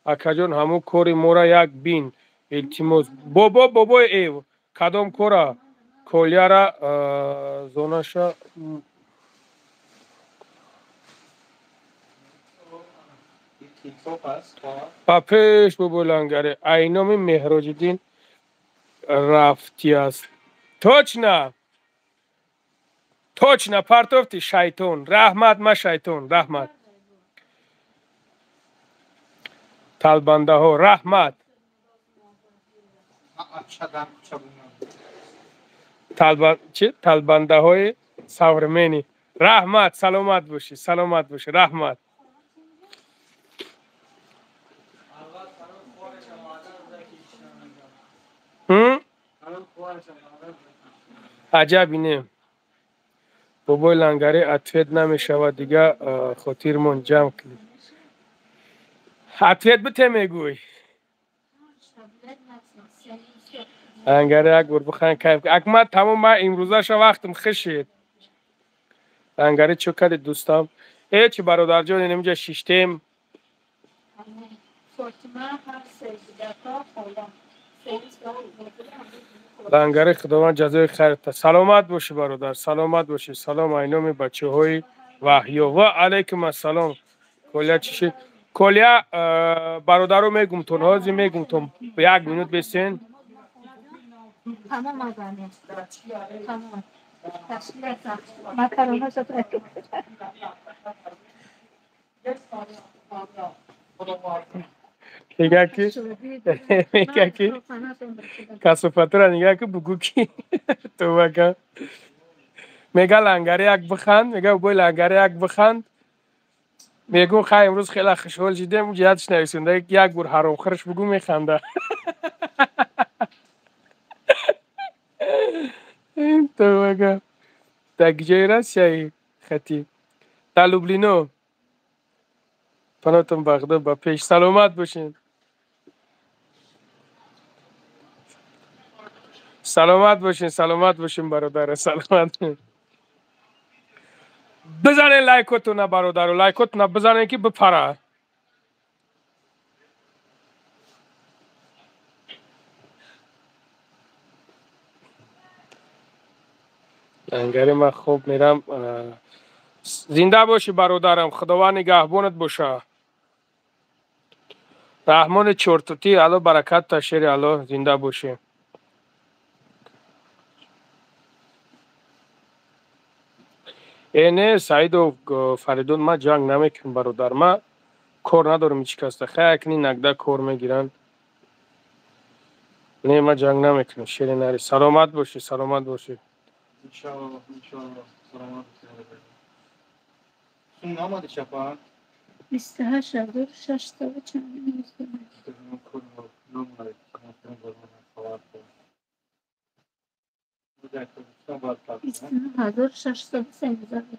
Акаҷон, ҳамун кори мора як бин. Илтимос. Бобо, бобои эв, кадом кора? Колияра зонаша ба пеш бобои Лангари. Айноми Меҳроҷиддин рафтиаст. Точно! Точно, партофти шайтон. Раҳмат, ма шайтон, раҳмат. Талбандаҳо, раҳмат. Талбандаҳои современный. Раҳмат, саломат бошӣ, саломат бошӣ, раҳмат. Аҷаб ине. Бобои Лангари ответ намешавад, дига хотирмон ҷамъ кунед. Ответ бите мегӯй. Лангари як бор бихан кайф. Акма тамом ма имрӯзаша вақтам хишид. Лангари чӣ кардед дӯстам? Э чи бародарҷон, инҷа шиштем. Лангари худованд ҷазои хайр та. Саломат бошӣ бародар, саломат бошӣ. Салом айноми бачаҳои ваҳё. Ва алайкум ассалом. Колия чӣ шид? Колия бародаро мегумтон, ҳозир мегумтон. Як минут бесен. Мега ки касофатура нигаҳ ки бугӯ ки товба кан. Мега Лангари як биханд, мега бобои Лангари як биханд. Мегӯ хай имрӯз хеле хушҳол шидем, ҷиҳатш нависонда як бор ҳаромхӯрш бугӯ механда. Товба кан. Дар ҷои Россияи хати? Дар Люблино. Паноҳтон ба Худо ба пеш. Саломат бошед. Саломат бошед, саломат бошед бародар, саломат. Бизанед лайкотона бародаро, лайкотона бизанед ки бипара. Лангари ман хоб мерам. Зинда бошӣ бародарам, худованд нигаҳбонат боша. Раҳмони чортутӣ, Алло баракат та шери Алло, зинда бошӣ. Э не, Саидов Фаридун, ман ҷанг намекунам бародар, ман кор надорам ҳеҷ касда. Хай акни нагда кор мегиранд. Не, ман ҷанг намекунам, шери нари. Саломат бошӣ, саломат бошӣ. Иншаллоҳ, иншаллоҳ, саломат бошӣ. Сум наомади чапа? 28 600 чанд. 29 613.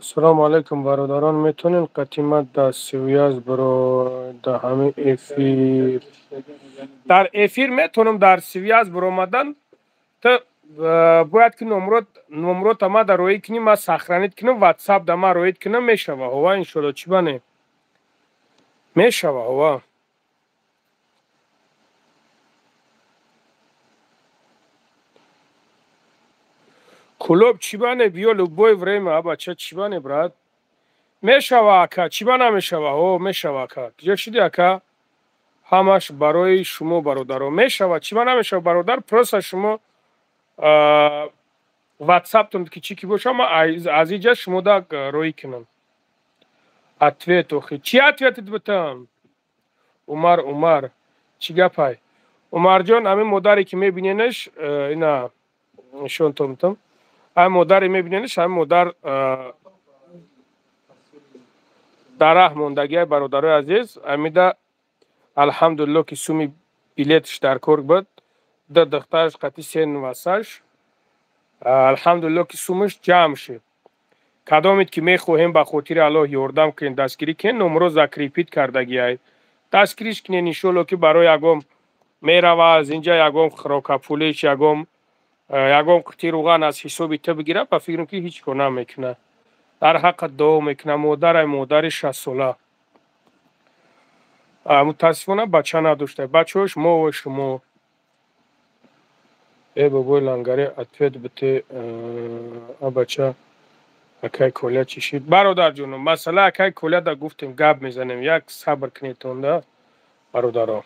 Салому алайкум бародарон, метавонед қатима дар связь биро дар ҳамин эфир? Дар эфир метавонам дар связь биромадан. Ту бояд ки номрота ма дар роӣ кунӣ, ма сохранить кунам, ватсап да ма роид кунам, мешава. Ҳова иншолло, чӣ бане? Мешава, ҳова. Кулоб чӣ бане, биё любое время, а бача чӣ бане, брат? Мешава ака, чӣ ба намешава? Ҳо, мешава ака. Куҷо шуди ака? Ҳамаш барои шумо бародаро. Мешава, чӣ ба намешава бародар? Просто шумо ватсаптон ки чӣ ки боша, ман аз иҷа шумо да роӣ кунам. Ответ охи. Чӣ ответит бутам? Умар, Умар. Чӣ гапай? Умарҷон, ҳамин модаре ки мебиненаш, ина нишонтон метам. Ҳамин модаре мебиненаш, ҳамин модар дар раҳ мондагиай, бародарои азиз. Ҳамида алҳамдулилло ки суми билетш дар кор буд. Ду духтараш қати се нувасаш. Алҳамдулилло ки сумаш ҷамъ шуд. Кадомед ки мехоҳем ба хотири Аллоҳ ёрдам кунем, дастгирӣ кунем, номро закрепить кардагиай. Дастгириш кунем, иншоалло ки барои ягон мерава аз инҷа ягон хӯрокапулиш, ягон қути руған аз ҳисоби ту бигирад, ба фикрам ки ҳеҷ кор намекунад. Дар ҳаққат дуо мекунад. Модарай, модари 60-сола. Мутаассифона бача надошта. Бачаҳош мо ва шумо. Э бобои лангари, ответ бите, а бача акай Коля чӣ шид? Бародарҷоно, масъала акай Коля да гуфтем, гап мезанем. Як сабр кунедтон да, бародаро.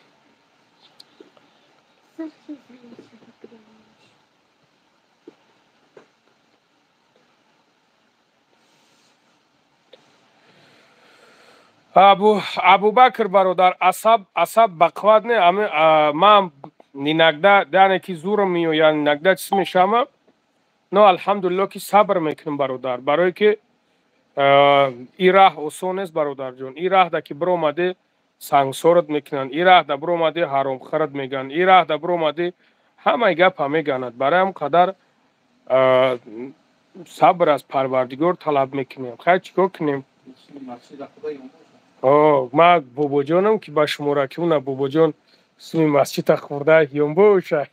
Абубакр бародар, асаб асаб бақувват не, ман иногда, яъне ки зурам меояд, иногда чиз мешавам, но алҳамдулилло ки сабр мекунам, бародар, барое ки ин раҳ осон нест, бародарҷон. Ин раҳда ки биромадӣ, сангсорат мекунанд, ин раҳда биромадӣ, ҳаромхӯрат мегӯянд, ин раҳда биромадӣ, ҳамаи гапа меганад. Барои ҳам қадар сабр аз Парвардигор талаб мекунем. Хайр, чӣ кор кунем? Ман бобоҷонам ки ба шумора ки уна бобоҷон суми масҷида хӯрда ёнбоша.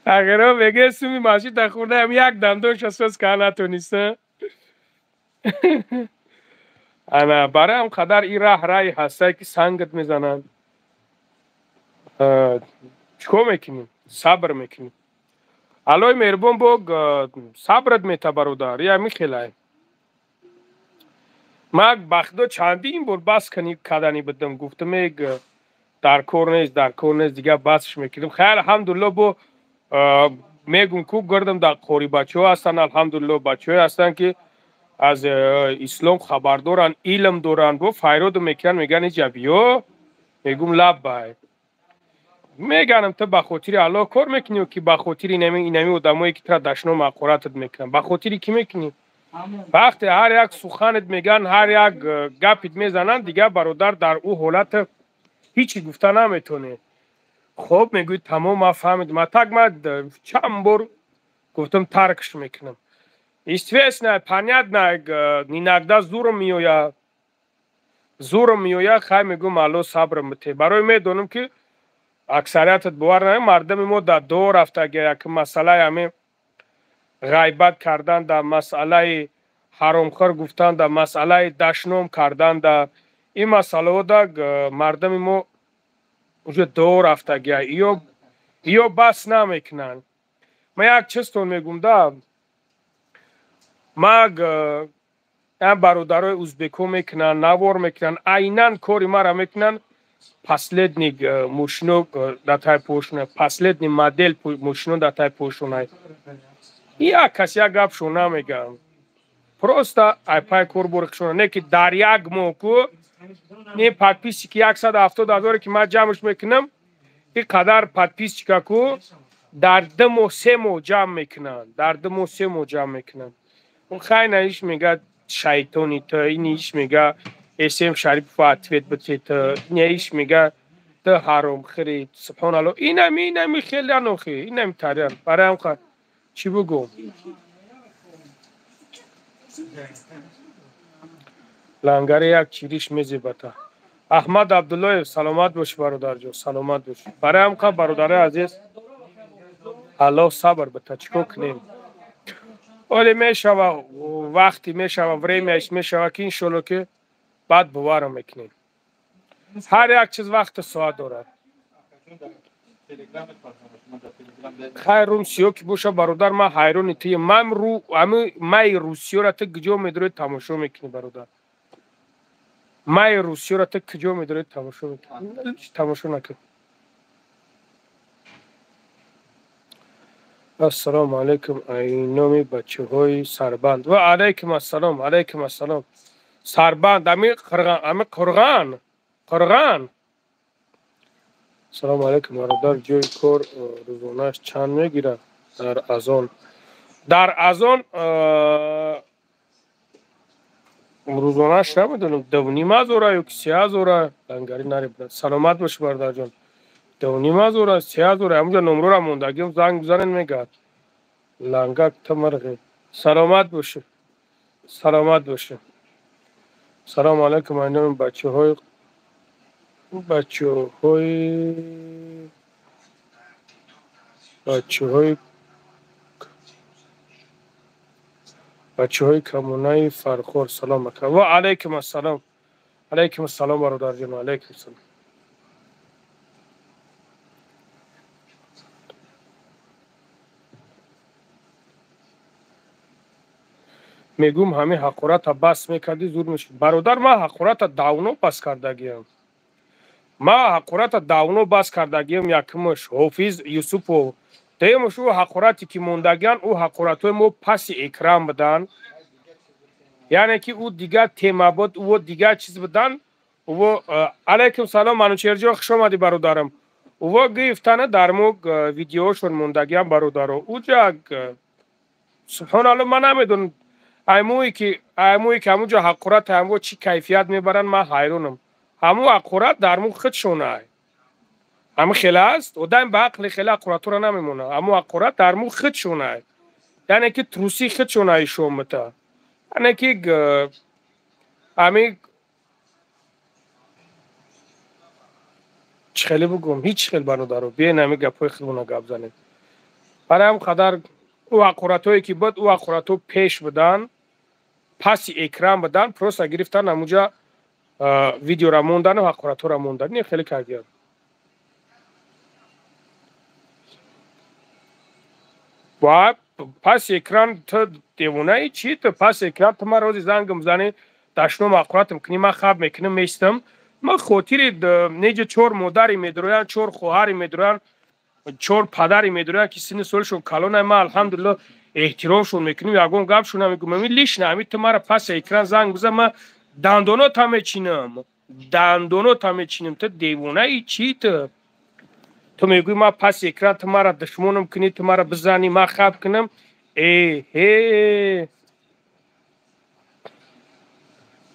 Ағиро меге суми масҷида хӯрда, ам як дандонша соз кара натониста. Ана барои ҳам қадар ин раҳ раҳи ҳастае ки сангат мезананд. Чӣ кор мекунем? Сабр мекунем. Аллоҳи меҳрубон бо сабрат мета, бародар. Я михелай. Ман ба худо чандин бор бас кардани будам, гуфтам дар кор нест, дар кор нест, дигар басш мекунем. Хайр, алҳамдулилло бо мегум ку гирдам дар қори бачаҳо ҳастанд, алҳамдулилло бачаҳое ҳастанд ки аз ислом хабар доранд, илм доранд, бо файроду мекунанд, мегӯянд иҷа биё, мегум лаббай. Меганам ту ба хотири Аллоҳ кор мекунӣ ки ба хотири инами одамое ки тура дашном ҳақоратат мекунанд, ба хотири кӣ мекунӣ? Вақте ҳар як суханет мегӯянд, ҳар як гапит мезананд, дигар бародар дар ӯ ҳолат ҳичи гуфта наметонӣ. Хоб мегӯӣ тамом, ман фаҳмидам. А так ман чанд бор гуфтам таркш мекунам. Естественно, понятно, иногда зурам меояд. Зурам меояд, хай мегӯм Аллоҳ сабрам бите. Барои медонам ки аксариятат бовар намекунад, мардуми мо дар дуо рафтаги, як масъалаи ҳамин ғайбат кардан, дар масъалаи ҳаромхӯр гуфтан, дар масъалаи дашном кардан, дар ин масъалаҳо да мардуми мо уже дуо рафтаги, иё бас намекунанд. Ман як чизтон мегӯм да, ман бародарои узбекҳо мекунанд, навор мекунанд, айнан кори маро мекунанд. Последний мошино дар тай пошона, последний модель мошино дар тай пошона. Як кас як гапшон намегӯям. Просто ай пай кор борхшона, не ки дар як моҳ ку не подписчики 170 ҳазоре ки ман ҷамъш мекунам, ин қадар подписчика ку дар 2 моҳ 3 моҳ ҷамъ мекунанд, дар 2 моҳ 3 моҳ ҷамъ мекунанд. Он хайна иш мегӯяд шайтони ту, ин иш мегӯяд СМ Шарипов ответ бите ту, ин иш мегӯяд ту ҳаромхӯрӣ, субҳоналлоҳ. Инами хеле охи, инами тарян. Барои ҳам чӣ бугӯм? Лангари як чириш мезебата. Аҳмад Абдуллоев, саломат бош бародарҷон, саломат бош. Барои ҳам қа бародарои азиз, Аллоҳ сабр бита, чӣ кор кунем? Оле мешава, вақте мешава, времяш мешава ки иншоалло ки баъд боварам мекунем. Ҳар як чиз вақту соат дорад. Хайр, румсиё ки боша бародар, ман ҳайрони туем. Ман ру ами май русиёра ту куҷо медорӣ тамошо мекунӣ бародар? Май русиёра ту куҷо медорӣ тамошо мекунӣ? Тамошо накун. Ассалому алайкум, айноми бачаҳои Сарбанд. Ва алайкум ассалом, алайкум ассалом. Сарбанд, ами қирған, ами қурған, қурған. Ассалому алайкум, бародар, ҷои кор рӯзонааш чанд мегирад дар Азон? Дар Азон рӯзонааш намедонам, 2,5 ҳазора ё ки 3 ҳазора. Лангари нари, саломат бошӣ, бародарҷон. 2,5 ҳазора, 3 ҳазора, ҳамунҷа номрора мондагиам, занг бизанед, мегӯяд. Лангак тамарғи. Саломат бошӣ, саломат бошӣ. Салому алайкум, айноми бачаҳои коммунаи Фархор. Салом ака. Ва алайкум ассалом, алайкум ассалом, бародарҷон, алайкум ассалом. Мегӯм, ҳамин ҳақората бас мекардӣ, зур мешуд. Бародар, ман ҳақората давно бас кардагиам, ман ҳақората давно бас кардагиам. Якумаш Ҳофиз Юсупов, дуюмаш ӯ ҳақорате ки мондагиан, ӯ ҳақоратҳои мо паси экран буданд, яъне ки ӯ дигар тема буд, ӯ дигар чиз буданд. Ӯ алайкум салом, Манучерҷон, хуш омадӣ, бародарам. Ӯво гирифтана дар мо видеошон мондагиам, бародаро. Уҷа, субҳоналло, ман намедонам, аймое ки ҳамунҷо ҳақорат ҳамво чӣ кайфият мебаранд, ман ҳайронам. Ҳамун ҳақорат дар мо худшонай, ҳамин хеле аст. Одам ба ақли хеле ҳақоратҳоро намемонад. Ҳамун ҳақорат дар мо худшонай, яъне ки труси худшонай шомита, яъне ки ҳамин чӣ хеле бугум, ҳеҷ хел. Бародаро, биёен, ҳамин гапҳои худмона гап занем. Барои ҳам қадар ӯ ҳақоратҳое ки буд, ӯ ҳақоратҳо пеш буданд, паси экран буданд, просто гирифтан ҳамунҷа видеора мондану ҳақоратҳоро мондан, не, хеле кардиям. Ва паси экран ту девонаи чӣ? Ту паси экран ту ман рози зангам зани, дашном ҳақоратам кунӣ, ман хаб мекунам, местам. Ман хотири неҷа чор модари медроянд, чор хоҳари медроянд, чор падари медроянд, ки синни солшон калона, ман алҳамдулилло эҳтиромшон мекунем, ягон гапшон намегӯм. Ами лично ами ту мара паси экран занг бизан, ман дандонота мечинам, дандонота мечинам. Ту девонаи чӣ? Ту мегӯӣ, ман паси экран ту мара душмонам кунӣ, ту мара бизанӣ, ман хаб кунам. Эҳе,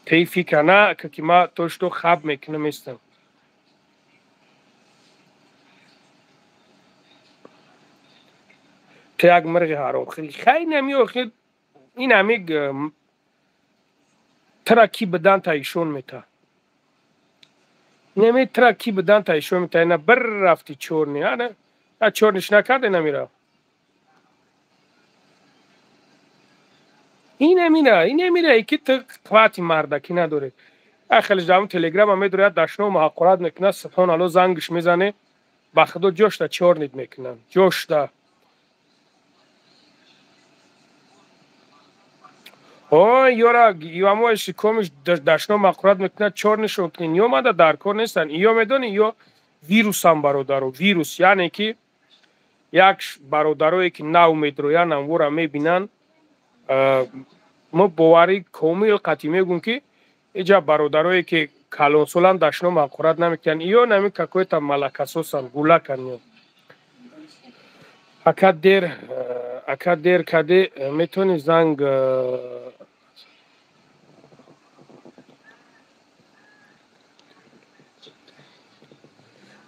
ти фикр на ки ман то что хаб мекунам, местам. Ту як мирғи ҳаромхӯри. Хай, нами охир ин ҳами тура ки бидан та ишон мета, неми тура ки бидан та ишон мета. Ина бир рафти чорни, ана чорниш накарде, намира. Инамира, инамира, ки ту қуввати мардакӣ надорӣ. Хеле дар телеграма медорад, дашному ҳақорат мекунад. Субҳоналло, зангш мезане, ба худо, ҷошта чорнид мекунанд, ҷошта. Ой, ёра ёмои комиш дашном ҳақорат мекунад, чорнишон кунин. Ё мада дар кор нестанд. Ё медони, ё вирусам, бародаро, вирус. Яъне ки як бародарое ки нав медроянд, амвора мебинанд, мо боварӣ комил қатъӣ мегӯм, ки иҷа бародарое ки калонсоланд, дашном ҳақорат намекунанд. Ё нами какой-то малакасосанд, гулаканд. Ё ака, дер, ака, дер каде, метавонӣ занг.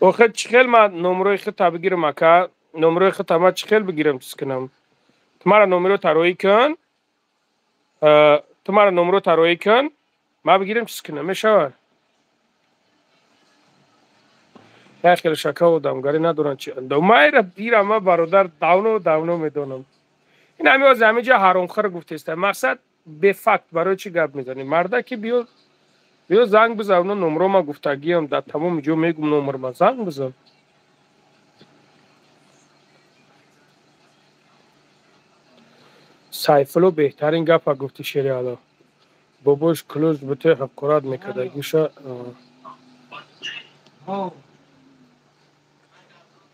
Охир чӣ хел ман номрои худта бигирам, ака? Номрои худта ман чӣ хел бигирам, чиз кунам? Ту мара номеро тароӣ кун, ту мара номро тароӣ кун, ман бигирам, чиз кунам, мешавад. Як хеле шака одамгарӣ надоранд. Чи майра бира, ма бародар, давно давно медонам. Ин ҳами ози ҳамиҷа ҳаромхӯр гуфтеста, мақсад бефакт. Барои чӣ гап мезанӣ? Мардаки биё, биё, занг бизан. Уно номро ма гуфтагиам, дар тамоми ҷо мегум, номрма занг бизан. Сайфулло, беҳтарин гапа гуфти. Шери Алло, бобош кулӯз буте, ҳақорат мекарда гӯша.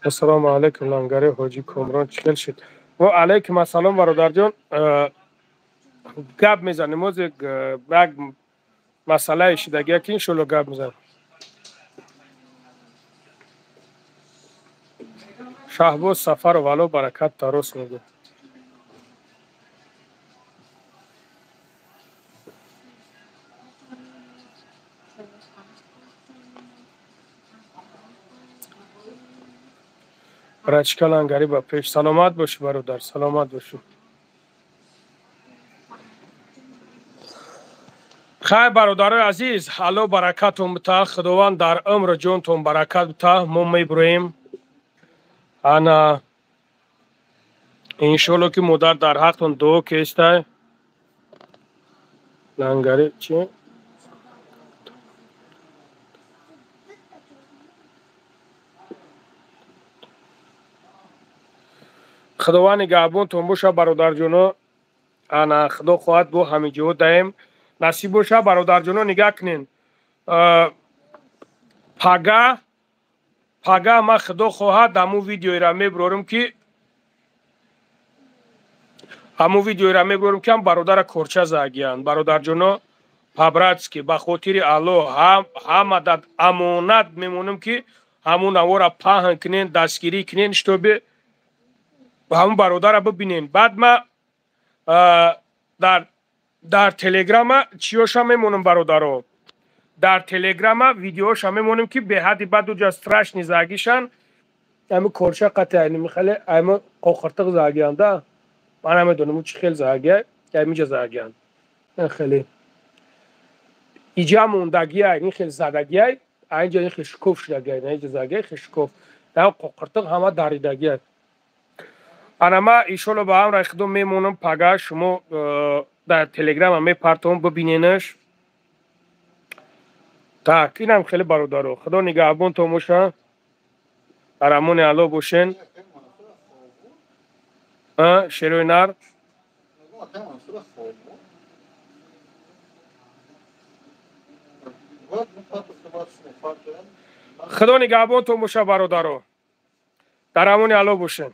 Ассалому алайкум, лангари. Ҳоҷи Комрон чӣ хел шуд? Ва алайкум ассалом бародарҷон. Гап мезанем оз як масъалаи шидагия ки иншоалло гап мезанем. Шаҳбоз Сафаров ало баракат тарос мегӯяд. Рачка лангари ба пеш. Саломат бошӣ бародар, саломат бошӣ. Хайр бародарои азиз, алло баракатон бита, Худованд дар умру ҷонтон баракат бита. Мо мебуроем. Ана иншоалло ки модар дар ҳақтон дуо кестай. Лангари чи? Худованд нигаҳбонтон боша бародарҷоно. Ана худо хоҳад бо ҳамиҷо даем. Насиб боша бародарҷоно, нигаҳ кунен. Пага ман худо хоҳад ҳамун видеоеро мебурорам ки ҳам бародара корча загиянд. Бародарҷоно, по-братски ба хотири Аллоҳ ҳама дар амонат мемонам ки ҳамун навора паҳн кунен, дастгирӣ кунен, шитоби ҳамун бародара бибинен. Баъд ма дар телеграма чиёша мемонам бародаро. Дар телеграма видеоша мемонем ки беҳадди баъд уҷа страшни загишан. Ами корча қатъи михале ами қоқиртиқ загиянд да. Ман намедонам чӣ хел загия, амиҷа загиянд. Хеле иҷа мондагия, ин хел задагия, инҷа ин хел шукуф шудагия, инҷа загия хел шукуф. Қоқиртиқ ҳама даридагия. Ана ма иншоалло ба ҳамраи худо мемонам. Пага шумо дар телеграма мепартом бибиненаш. Так, инам хеле бародаро. Худо нигаҳбонтон боша. Дар амони Аллоҳ бошен. Шерои нар. Худо нигаҳбонтон боша бародаро. Дар амони Аллоҳ бошен.